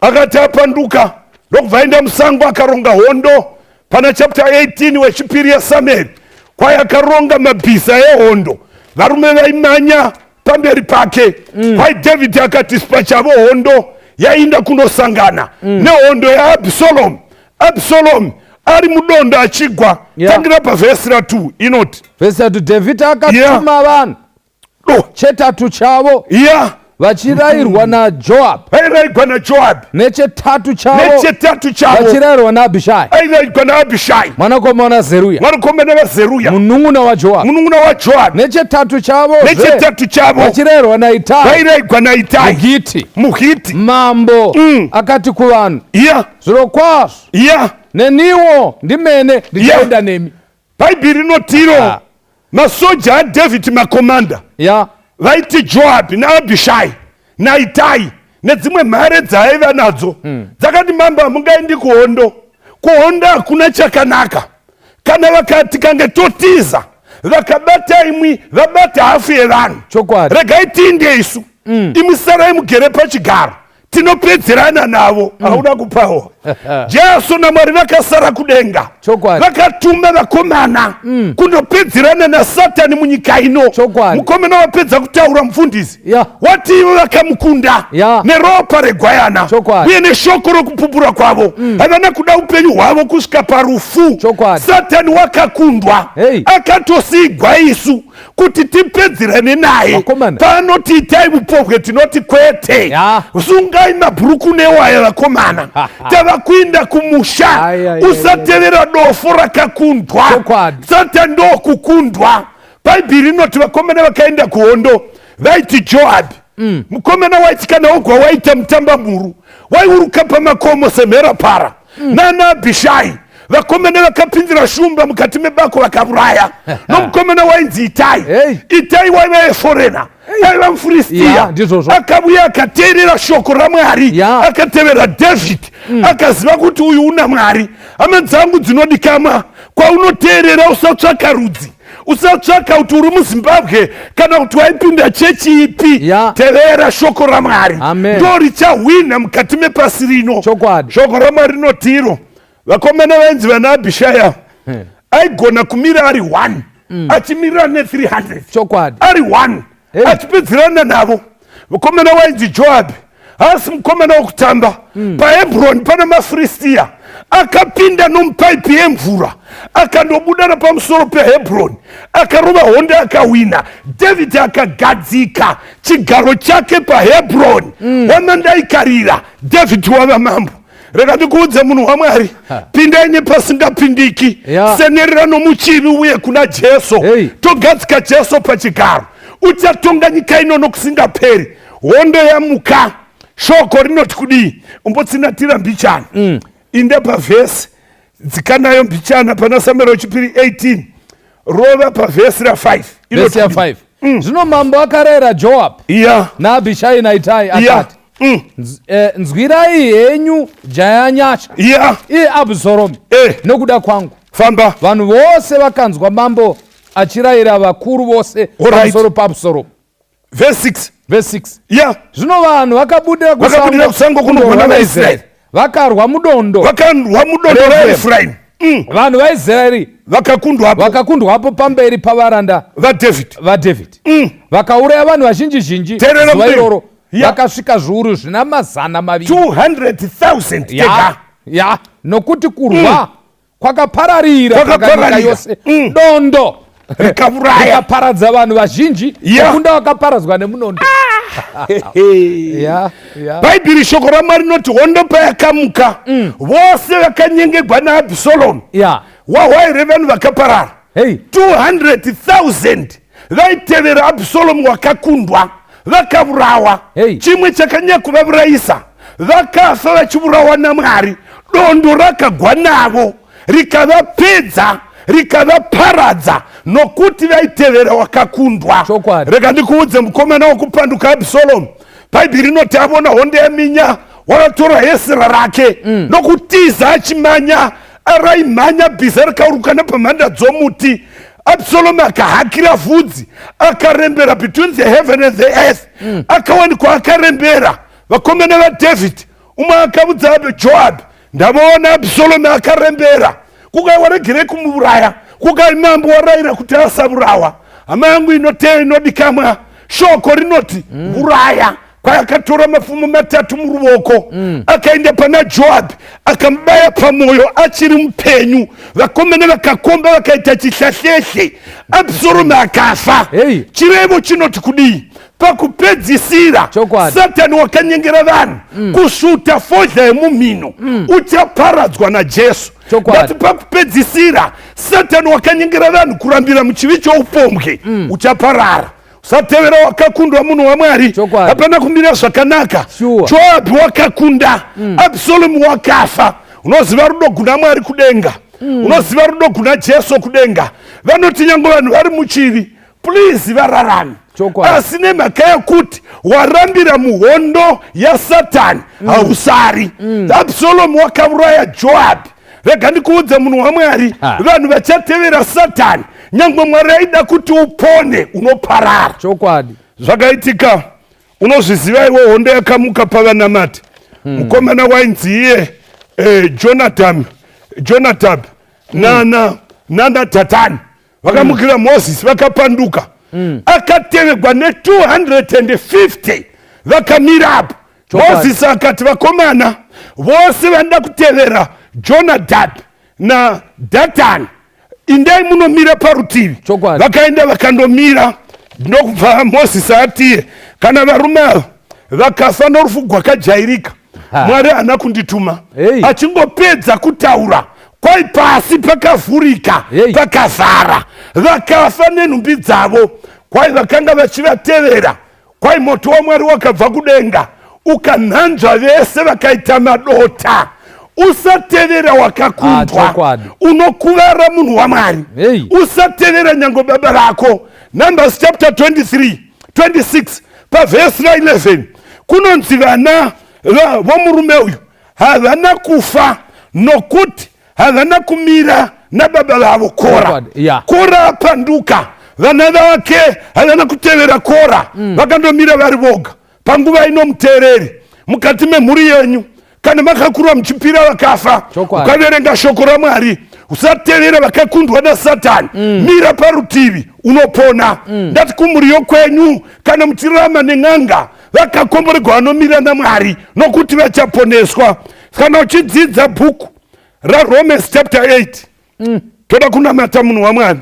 akati apanduka, ndokubva aenda musango, akaronga hondo. Pana chapter 18 wechipiri yaSamueri, kwai akaronga mabhiza ehondo, varume vaimanya pamberi pake. Kwai Dhavhidhi akati pachavo hondo yainda kunosangana nehondo yaAbsalomu, Absalomu ari mudondo achigwa. Tangira pavhesi ra2, inoti: Vhesi yatu, Dhavhidhi akatuma vanhu Do. chetatu chavo. Vachirayirwa naJoabhi. Vairayirwa naJoabhi. Nechetatu chavo. Nechetatu chavo. Vachirayirwa naAbhishai. Airayirwa naAbhishai. Mwanakomana waZeruya. Mwanakomana waZeruya. Munun'una waJoabhi. Munun'una waJoabhi. Nechetatu chavo. Nechetatu chavo. Vachirayirwa naItai. Vairayirwa naItai. Mugiti. Mugiti. Mambo akati kuvanhu. Yeah. Zvirokwazvo. Yeah. Neniwo ndimene ndichaenda nemi. Bhaibheri rinotiro masoja aDhavhidhi makomanda vaiti Joabhi naAbhishai naItai nedzimwe mhare dzaaiva nadzo dzakati, mambo, hamungaendi kuhondo. Kuhondo hakuna chakanaka. Kana vakati kange totiza, vakabata imwi, vabata hafu yevanhu. Chokwadi. Regai tiinde isu, imwi sarai mugere pachigaro, tinopedzerana navo. Hauna kupawa. Jesu naMwari vakasara kudenga. Chokwadi. Vakatuma vakomana kundopedzerana naSatani munyika ino. Chokwadi. Mukomana wapedza kutaura, mufundisi. Wati ivo vakamukunda neropa regwayana Chokwadi. uye neshoko rokupupura kwavo. Havana kuda upenyu hwavo kusvika parufu. Chokwadi. Satani wakakundwa. Hey. Akatosigwa isu kuti tipedzerane naye. Vakomana. Paanoti itai upombwe, tinoti kwete. Sungai mabhuruku newaya, vakomana, tava kuinda kumusha. Ai, ai, ai, Usatevera dofo rakakundwa. Chokwadi. Satani ndokukundwa. Bhaibheri rinoti vakomana vakaenda kuhondo vaiti Joabhi, mukomana waiti kana ogwa waita mutambamhuru, waiuruka pamakomo semherapara, nana Abhishai, vakomana vakapindira shumba mukati mebako vakauraya, nomukomana wainzi Itai. Hey. Itai waiva eforeigner, aiva muFiristiya. Ya, ndizvozvo. Akauya akateerera shoko raMwari, akatevera David, akaziva kuti uyu una Mwari. Hama dzangu dzinodikamwa, kwaunoteerera usatsvaka rudzi, usatsvaka kuti uri muZimbabwe kana kuti waipinda chechi ipi. Tevera shoko raMwari. Amen. Ndo richahwina mukati mepasi rino. Chokwadi. Shoko raMwari rinotiro vakomana vainzi vana Abhishaya aigona kumira ari 1 achimirira ne300. Ari 1 achipedzerana navo. Mukomana wainzi Joabhi haasi mukomana wokutamba. PaHebroni pana maFiristiya, akapinda nomupaipi yemvura, akandobuda napamusoro peHebroni, akarova hondo, akawina. David akagadzika chigaro chake paHebroni. Wamandaikarira David wava mambo. Rega ndikuudze, munhu waMwari, pindai nepasingapindiki. Senerera nomuchivi uye kuna Jesu. Togadzika Jesu pachigaro, uchatonga nyika ino nokusingaperi. Hondo yamuka, shoko rinoti kudii? Umbotsinatira mbichana, inde pavhesi, dzikanayo mbichana pana Samueri wechipiri 18, rova pavhesi ra5. Vhesi ya5: Zvino mambo akarayira Joabhi naAbhishai naItai akati, "Nzwirai henyu jaya nyasha, iye Abhusoromi, nokuda kwangu." Famba. Vanhu vose vakanzwa mambo achirayira vakuru vose pamusoro paAbhusoromu. Vhesi 6. Vhesi 6: Zvino vanhu vakabudira Vakabudira kusango kundorwa navaIsraeri. Vakarwa mudondo Vakarwa mudondo raEfraimi. Vanhu vaIsraeri Vakakundwapo. Vakakundwapo pamberi pavaranda vaDhavhidhi. vaDhavhidhi. Vakauraya vanhu vazhinji zhinji Teerera zuva mberi. iroro, vakasvika zviuru zvina 200. 200,000 tega. Ya, nokuti kurwa kwakapararira panyika Kwakapararira. yose. Dondo Rikauraya. rikaparadza vanhu vazhinji kukunda vakaparadzwa nemunondo. Ya ya Bhaibheri, shoko raMwari rinoti hondo payakamuka, vose vakanyengegwa naAbhisalomu wahwai revanhu vakaparara. 200,000 vaitevera Abhisalomu wakakundwa, vakaurawa. Chimwe chakanyanya kuvaurayisa, vakafa vachiurawa naMwari. Dondo rakagwa navo rikavapedza, rikavaparadza, nokuti vaitevera wakakundwa. Chokwadi. Rega ndikuudze, mukomana wokupanduka Abhisalomu, Bhaibheri rinoti avona hondo yaminya, wakatora hesera rake nokutiza achimanya. Araimhanya, bhiza rikauruka nepamhanda dzomuti. Absalomu akahakira vhudzi, akarembera between the heaven and the earth. Akawanikwa akarembera. Vakomana vaDhavhidhi, umwe akaudza Joabhi, "Ndavaona Absalomu akarembera." Kukai, "Waregerei kumuuraya?" Kukai, "Mambo warayira kuti asaurawa." Hama yangu inoteya inodikamwa, shoko rinoti uraya. Kwayakatora mapfumo matatu muruoko, akaenda pana Joabhi, akamubaya pamwoyo achiri mupenyu. Vakomana vakakomba, vakaita chihlahlehle. Absalomu akafa. Hey. Chirevo chinoti kudii? Pakupedzisira, Satani wakanyengera vanhu mm. kusvuta fodya yemumhino mm. uchaparadzwa naJesu. Ndati pakupedzisira, Satani wakanyengera vanhu kurambira muchivi choupombwe mm. uchaparara. Usatevera wakakundwa, munhu waMwari. Hapana kumira zvakanaka. Joabhi wakakunda mm. Absalomu wakafa. Unoziva rudo guna Mwari kudenga mm. Unoziva rudo guna Jesu kudenga. Vanoti nyange vanhu vari muchivi, please vararame. Asi nemhaka yekuti warambira muhondo yaSatani mm. hausari mm. Absalomu wakauraya Joabhi. Rega ndikuudze, munhu waMwari, vanhu vachatevera Satani, nyange Mwari aida kuti upone, unoparara. Chokwadi. Zvakaitika unozviziva iwe. Hondo yakamuka pavanamati. Mukomana wainzi iye Jonathan, Jonadab nana Datani vakamukira Mozisi, vakapanduka. Akatevegwa ne250 vakamira apo. Mozisi akati, "Vakomana vose vanoda kutevera Jonadab naDatani, indai munomira parutivi." Vakaenda vakandomira. Ndokubva Mozisi atiye, "Kana varume ava vakafa norufu gwakajairika, Mwari haana kundituma." Achingopedza kutaura, kwai pasi pakavhurika, pakavhara, vakafa nenhumbi dzavo. Kwai vakanga vachivatevera, kwai moto waMwari wakabva kudenga ukanhanzva vese, vakaita madota. Usatevera wakakundwa, unokuvara, munhu waMwari. Usatevera nyange baba vako. Numbers chapter 23 26 pavhesi ra11 kunonzi vana vomurume uyu havana kufa nokuti havana kumira nababa vavo Kora. Kora apanduka, vana vake havana kutevera Kora, vakandomira vari voga. Panguva ino, muteereri, mukati memhuri yenyu, kana makakura muchipira vakafa, ukaverenga shoko raMwari, usatevera vakakundwa naSatani. Mira parutivi, unopona. Ndati kumhuri yokwenyu, kana muchirarama nen'anga, vakakomborerwa vanomira naMwari, nokuti vachaponeswa. Kana uchidzidza bhuku raRomans chapter 8, toda kunamata, munhu waMwari.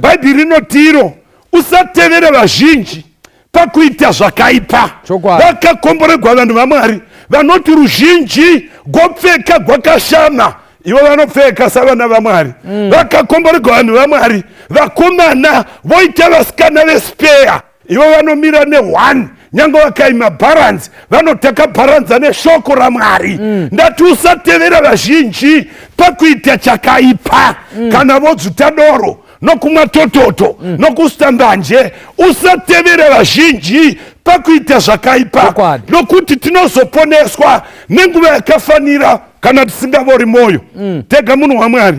Bhaibheri rinotiro usatevera vazhinji pakuita zvakaipa. Vakakomboregwa vanhu vaMwari vanoti ruzhinji gwopfeka gwakashama, ivo vanopfeka savana vaMwari. Vakakomboregwa vanhu vaMwari, vakomana voita vasikana vespeya, ivo vanomira ne1, nyange vakaima bharanzi, vanotaka bharanza neshoko raMwari. Ndati usatevera vazhinji pakuita chakaipa. Kana vodzvuta doro nokumwa tototo nokusta mbanje, usatevera vazhinji pakuita zvakaipa, nokuti tinozoponeswa nenguva yakafanira kana tisingavori mwoyo. Tega, munhu waMwari.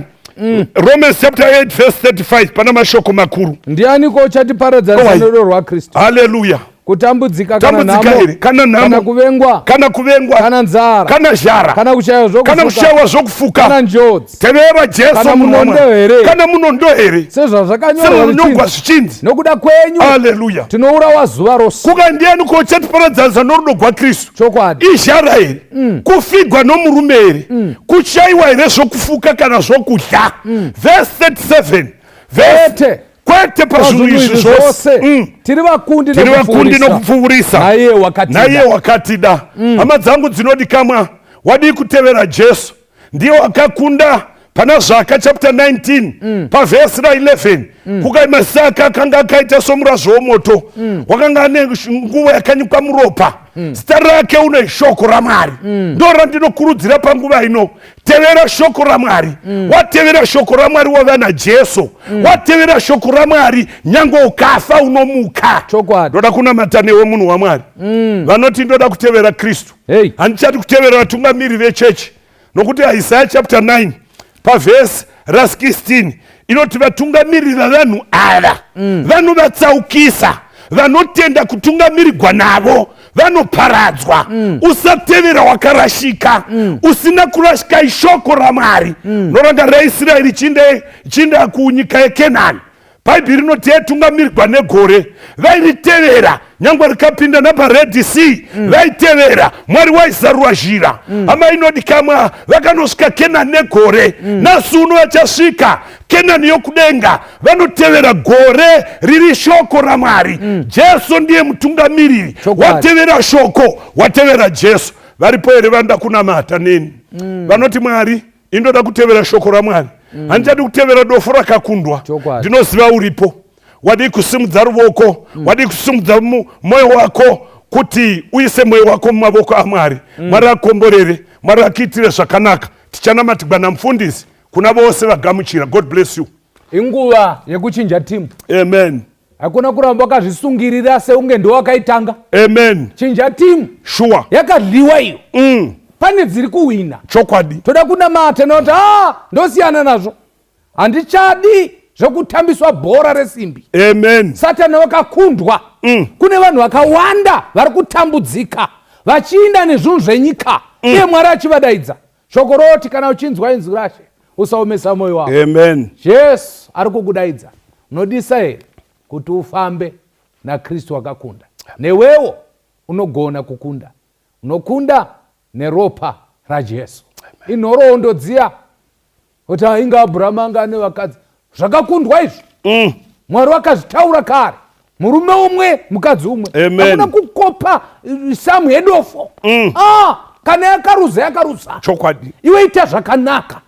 Romans chapter 8 verse 35, pana mashoko makuru. Ndianiko uchatiparadzanisa nerudo rwaKristu? Haleluya. Kutambudzika kana Tambudzika nhamo here kana nhamo kana kuvengwa kana kuvengwa kana nzara kana zhara kana kushaiwa kana zvokufuka kushayiwa zvokufuka kana njodzi Tevera Jesu, kana munhu munondo waMwari. here? Kana munondo here? Sezvazvakanyorwa Sezvanyorwa zvichinzi, zvichinzi, nokuda kwenyu haleluya, tinourawa zuva rose. Kuka ndiani ko uchatiparadzanisa norudo rwaKristu? Izhara here? Kufigwa nomurume here? Kushayiwa here zvokufuka kana zvokudya? Verse 37, verse Kwete. Kwete, pazvinhu izvi zvose tiri vakundi tiri vakundi nokupfuurisa nokupfuurisa naiye wakatida. Naiye wakatida. Hama dzangu dzinodikamwa, wadii kutevera Jesu? Ndiye wakakunda. Pana Zvaka chapter 19 pavhesi ra11, kukai masaka akanga akaita somurazvo womoto, wakanga ane nguvo yakanyikwa muropa, zita rake une shoko raMwari. Ndo randinokurudzira panguva ino: tevera shoko raMwari. Watevera shoko raMwari, wava naJesu. Watevera shoko raMwari, nyange ukafa unomuka. Ndoda kunamata newe, munhu waMwari. Vanoti ndoda kutevera Kristu, handichati kutevera vatungamiri vechechi, nokuti Isaya chapter 9 pavhesi ra16 inoti vatungamiriri vavanhu ava vanovatsaukisa, vanotenda kutungamirirwa navo vanoparadzwa. Usatevera wakarashika. Usina kurashika ishoko raMwari. Norangarira Israeri chinda kunyika yeKenani, Bhaibheri rinoti yaitungamirirwa negore, vairitevera nyange rikapinda napaRed Sea. Vaitevera Mwari, waizarura zhira. Hama inodikamwa, vakanosvika Kenani negore. Nhasi uno vachasvika. Kenani yokudenga vanotevera gore riri shoko raMwari. Jesu ndiye mutungamiriri. Watevera shoko, watevera Jesu. Varipo here vanoda kunamata neni? Vanoti Mwari, indoda kutevera shoko raMwari. Handichadi kutevera dofo rakakundwa. Ndinoziva uripo. Wadii kusimudza ruvoko, wadii kusimudza mwoyo wako kuti uise mwoyo wako mumavoko aMwari. Mwari akomborere, Mwari akuitire zvakanaka. Tichanamatigwa namufundisi kuna vose vagamuchira. God bless you. Inguva yekuchinja timu. Amen. Hakuna kuramba wakazvisungirira seunge ndowakaitanga. Amen. Chinja timu. Sure. Yakadliwa iyo. Pane dziri kuwina. Chokwadi. Toda kunamata nekuti ndosiyana nazvo. Handichadi zvekutambiswa bhora resimbi. Amen. Satani wakakundwa. Kune vanhu vakawanda vari kutambudzika vachiinda nezvinhu zvenyika. Iye Mwari achivadaidza. Shoko roti kana uchinzwa inzwi raShe usaomesa moyo wako. Amen. Jesu ari kukudaidza. Unodisa here kuti ufambe naKristu wakakunda? Newewo unogona kukunda. Unokunda neropa raJesu. Inhoroondo dziya kuti ainge Abrahamu anga ane vakadzi. Zvakakundwa izvi. Mwari vakazvitaura kare. Murume umwe, mukadzi umwe. Hakuna kukopa samu yedofo. Kana yakaruza yakaruza. Chokwadi. Iwe ita zvakanaka.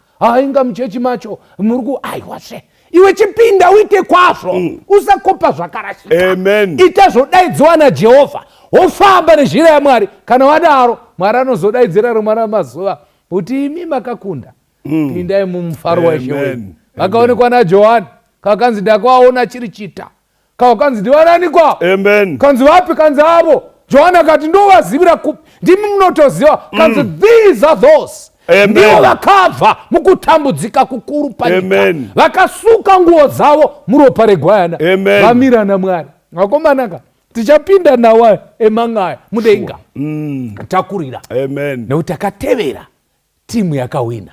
Inga muchechi macho muri ku aiwazve. Iwe chipinda uite kwazvo. Usakopa zvakarashika. Amen. Ita zvodaidziwa naJehovha. Wofamba nezhira yaMwari. Kana wadaro, Mwari anozodaidzira rimwe ramazuva kuti imi makakunda. Pindai mumufaro waIshe wenyu. Vakaonekwa naJohani. Kakanzi ndakawaona chiri chita. Kakanzi ndivanani kwa? Amen. Kanzi vapi? Kanzi avo. Johani akati ndovazivira kupi? Ndimi munotoziva. Kanzi these are those. Ndivo vakabva mukutambudzika kukuru panyika. Vakasuka nguo dzavo muropa regwayana. Vamira naMwari. Vakomanaka, tichapinda nawo emangaya mudenga. Takurira. Amen. Nekuti takatevera timu yakawina.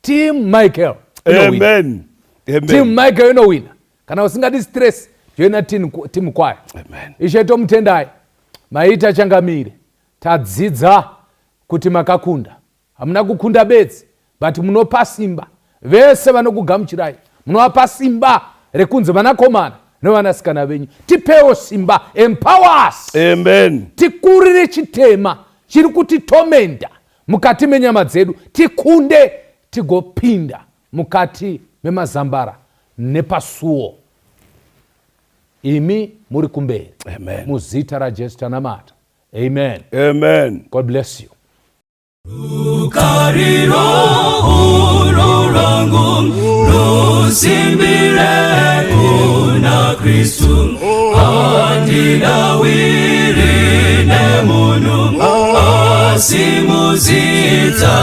Team Michael. Amen. Amen. Team Michael inowina. Kana usingadi stress, joina team choir. Amen. Ishe tomutendai. Maita changamire. Tadzidza kuti makakunda. Hamuna kukunda bedzi, but munopa simba. Vese vanokugamuchirai, munovapa simba rekunzi vanakomana nevanasikana venyu. Tipewo simba, empower us. Amen. Tikurire chitema chiri kutitomenda mukati menyama dzedu, tikunde tigopinda mukati memazambara nepasuo. Imi muri kumberi. Amen. Muzita raJesu tanamata. Amen. Amen. God bless you. Rukariro urwo rwangu rusimbire kuna Kristu, handidawiri nemunhu, asi muzita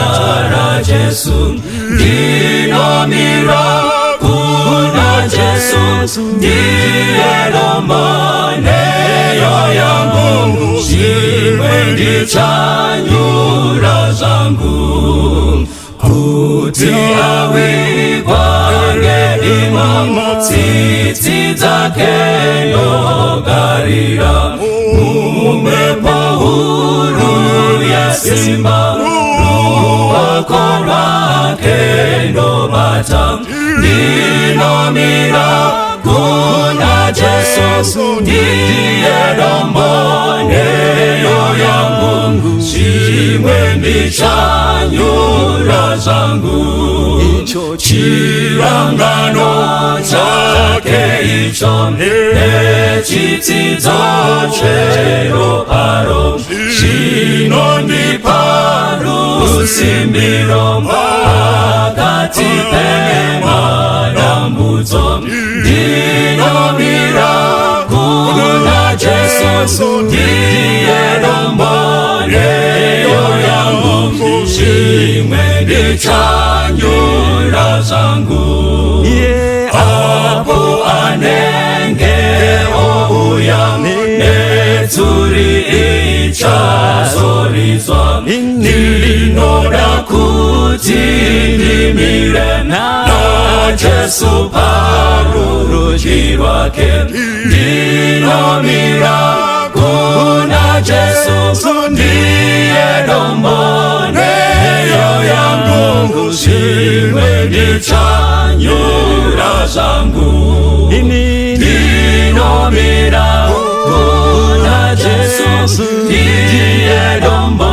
raJesu ndinomira kuna Jesu, ndiye dombo neyo yangu, zvimwe ndichanyura zvangu. Kuti awigwa ngedima, tsitsi dzake ndogarira, mumhepo huru yesimba, ruoko rwake ndobata, ndinomira kuna Jesu, ndiye dombo neyo yangu, zvimwe ndichanyura zvangu. Icho chirangano chake icho nechitsidzo cheroparo chinondipa rusimbiro pakati pemadambudzo, ndinomira kuna Jesu, ndiye dombo neyo yangu, zvimwe ndichanyura zvangu. Apo anenge ouya netsuri ichazoridzwa, ndinoda kuti ndimire naJesu parurudyi rwake, ndinomira kuna Jesu, ndiye dombo neyo yangu, zvimwe ndichanyura. zvangu. Ini Ndinomira kuna Jesu, ndiye dombo.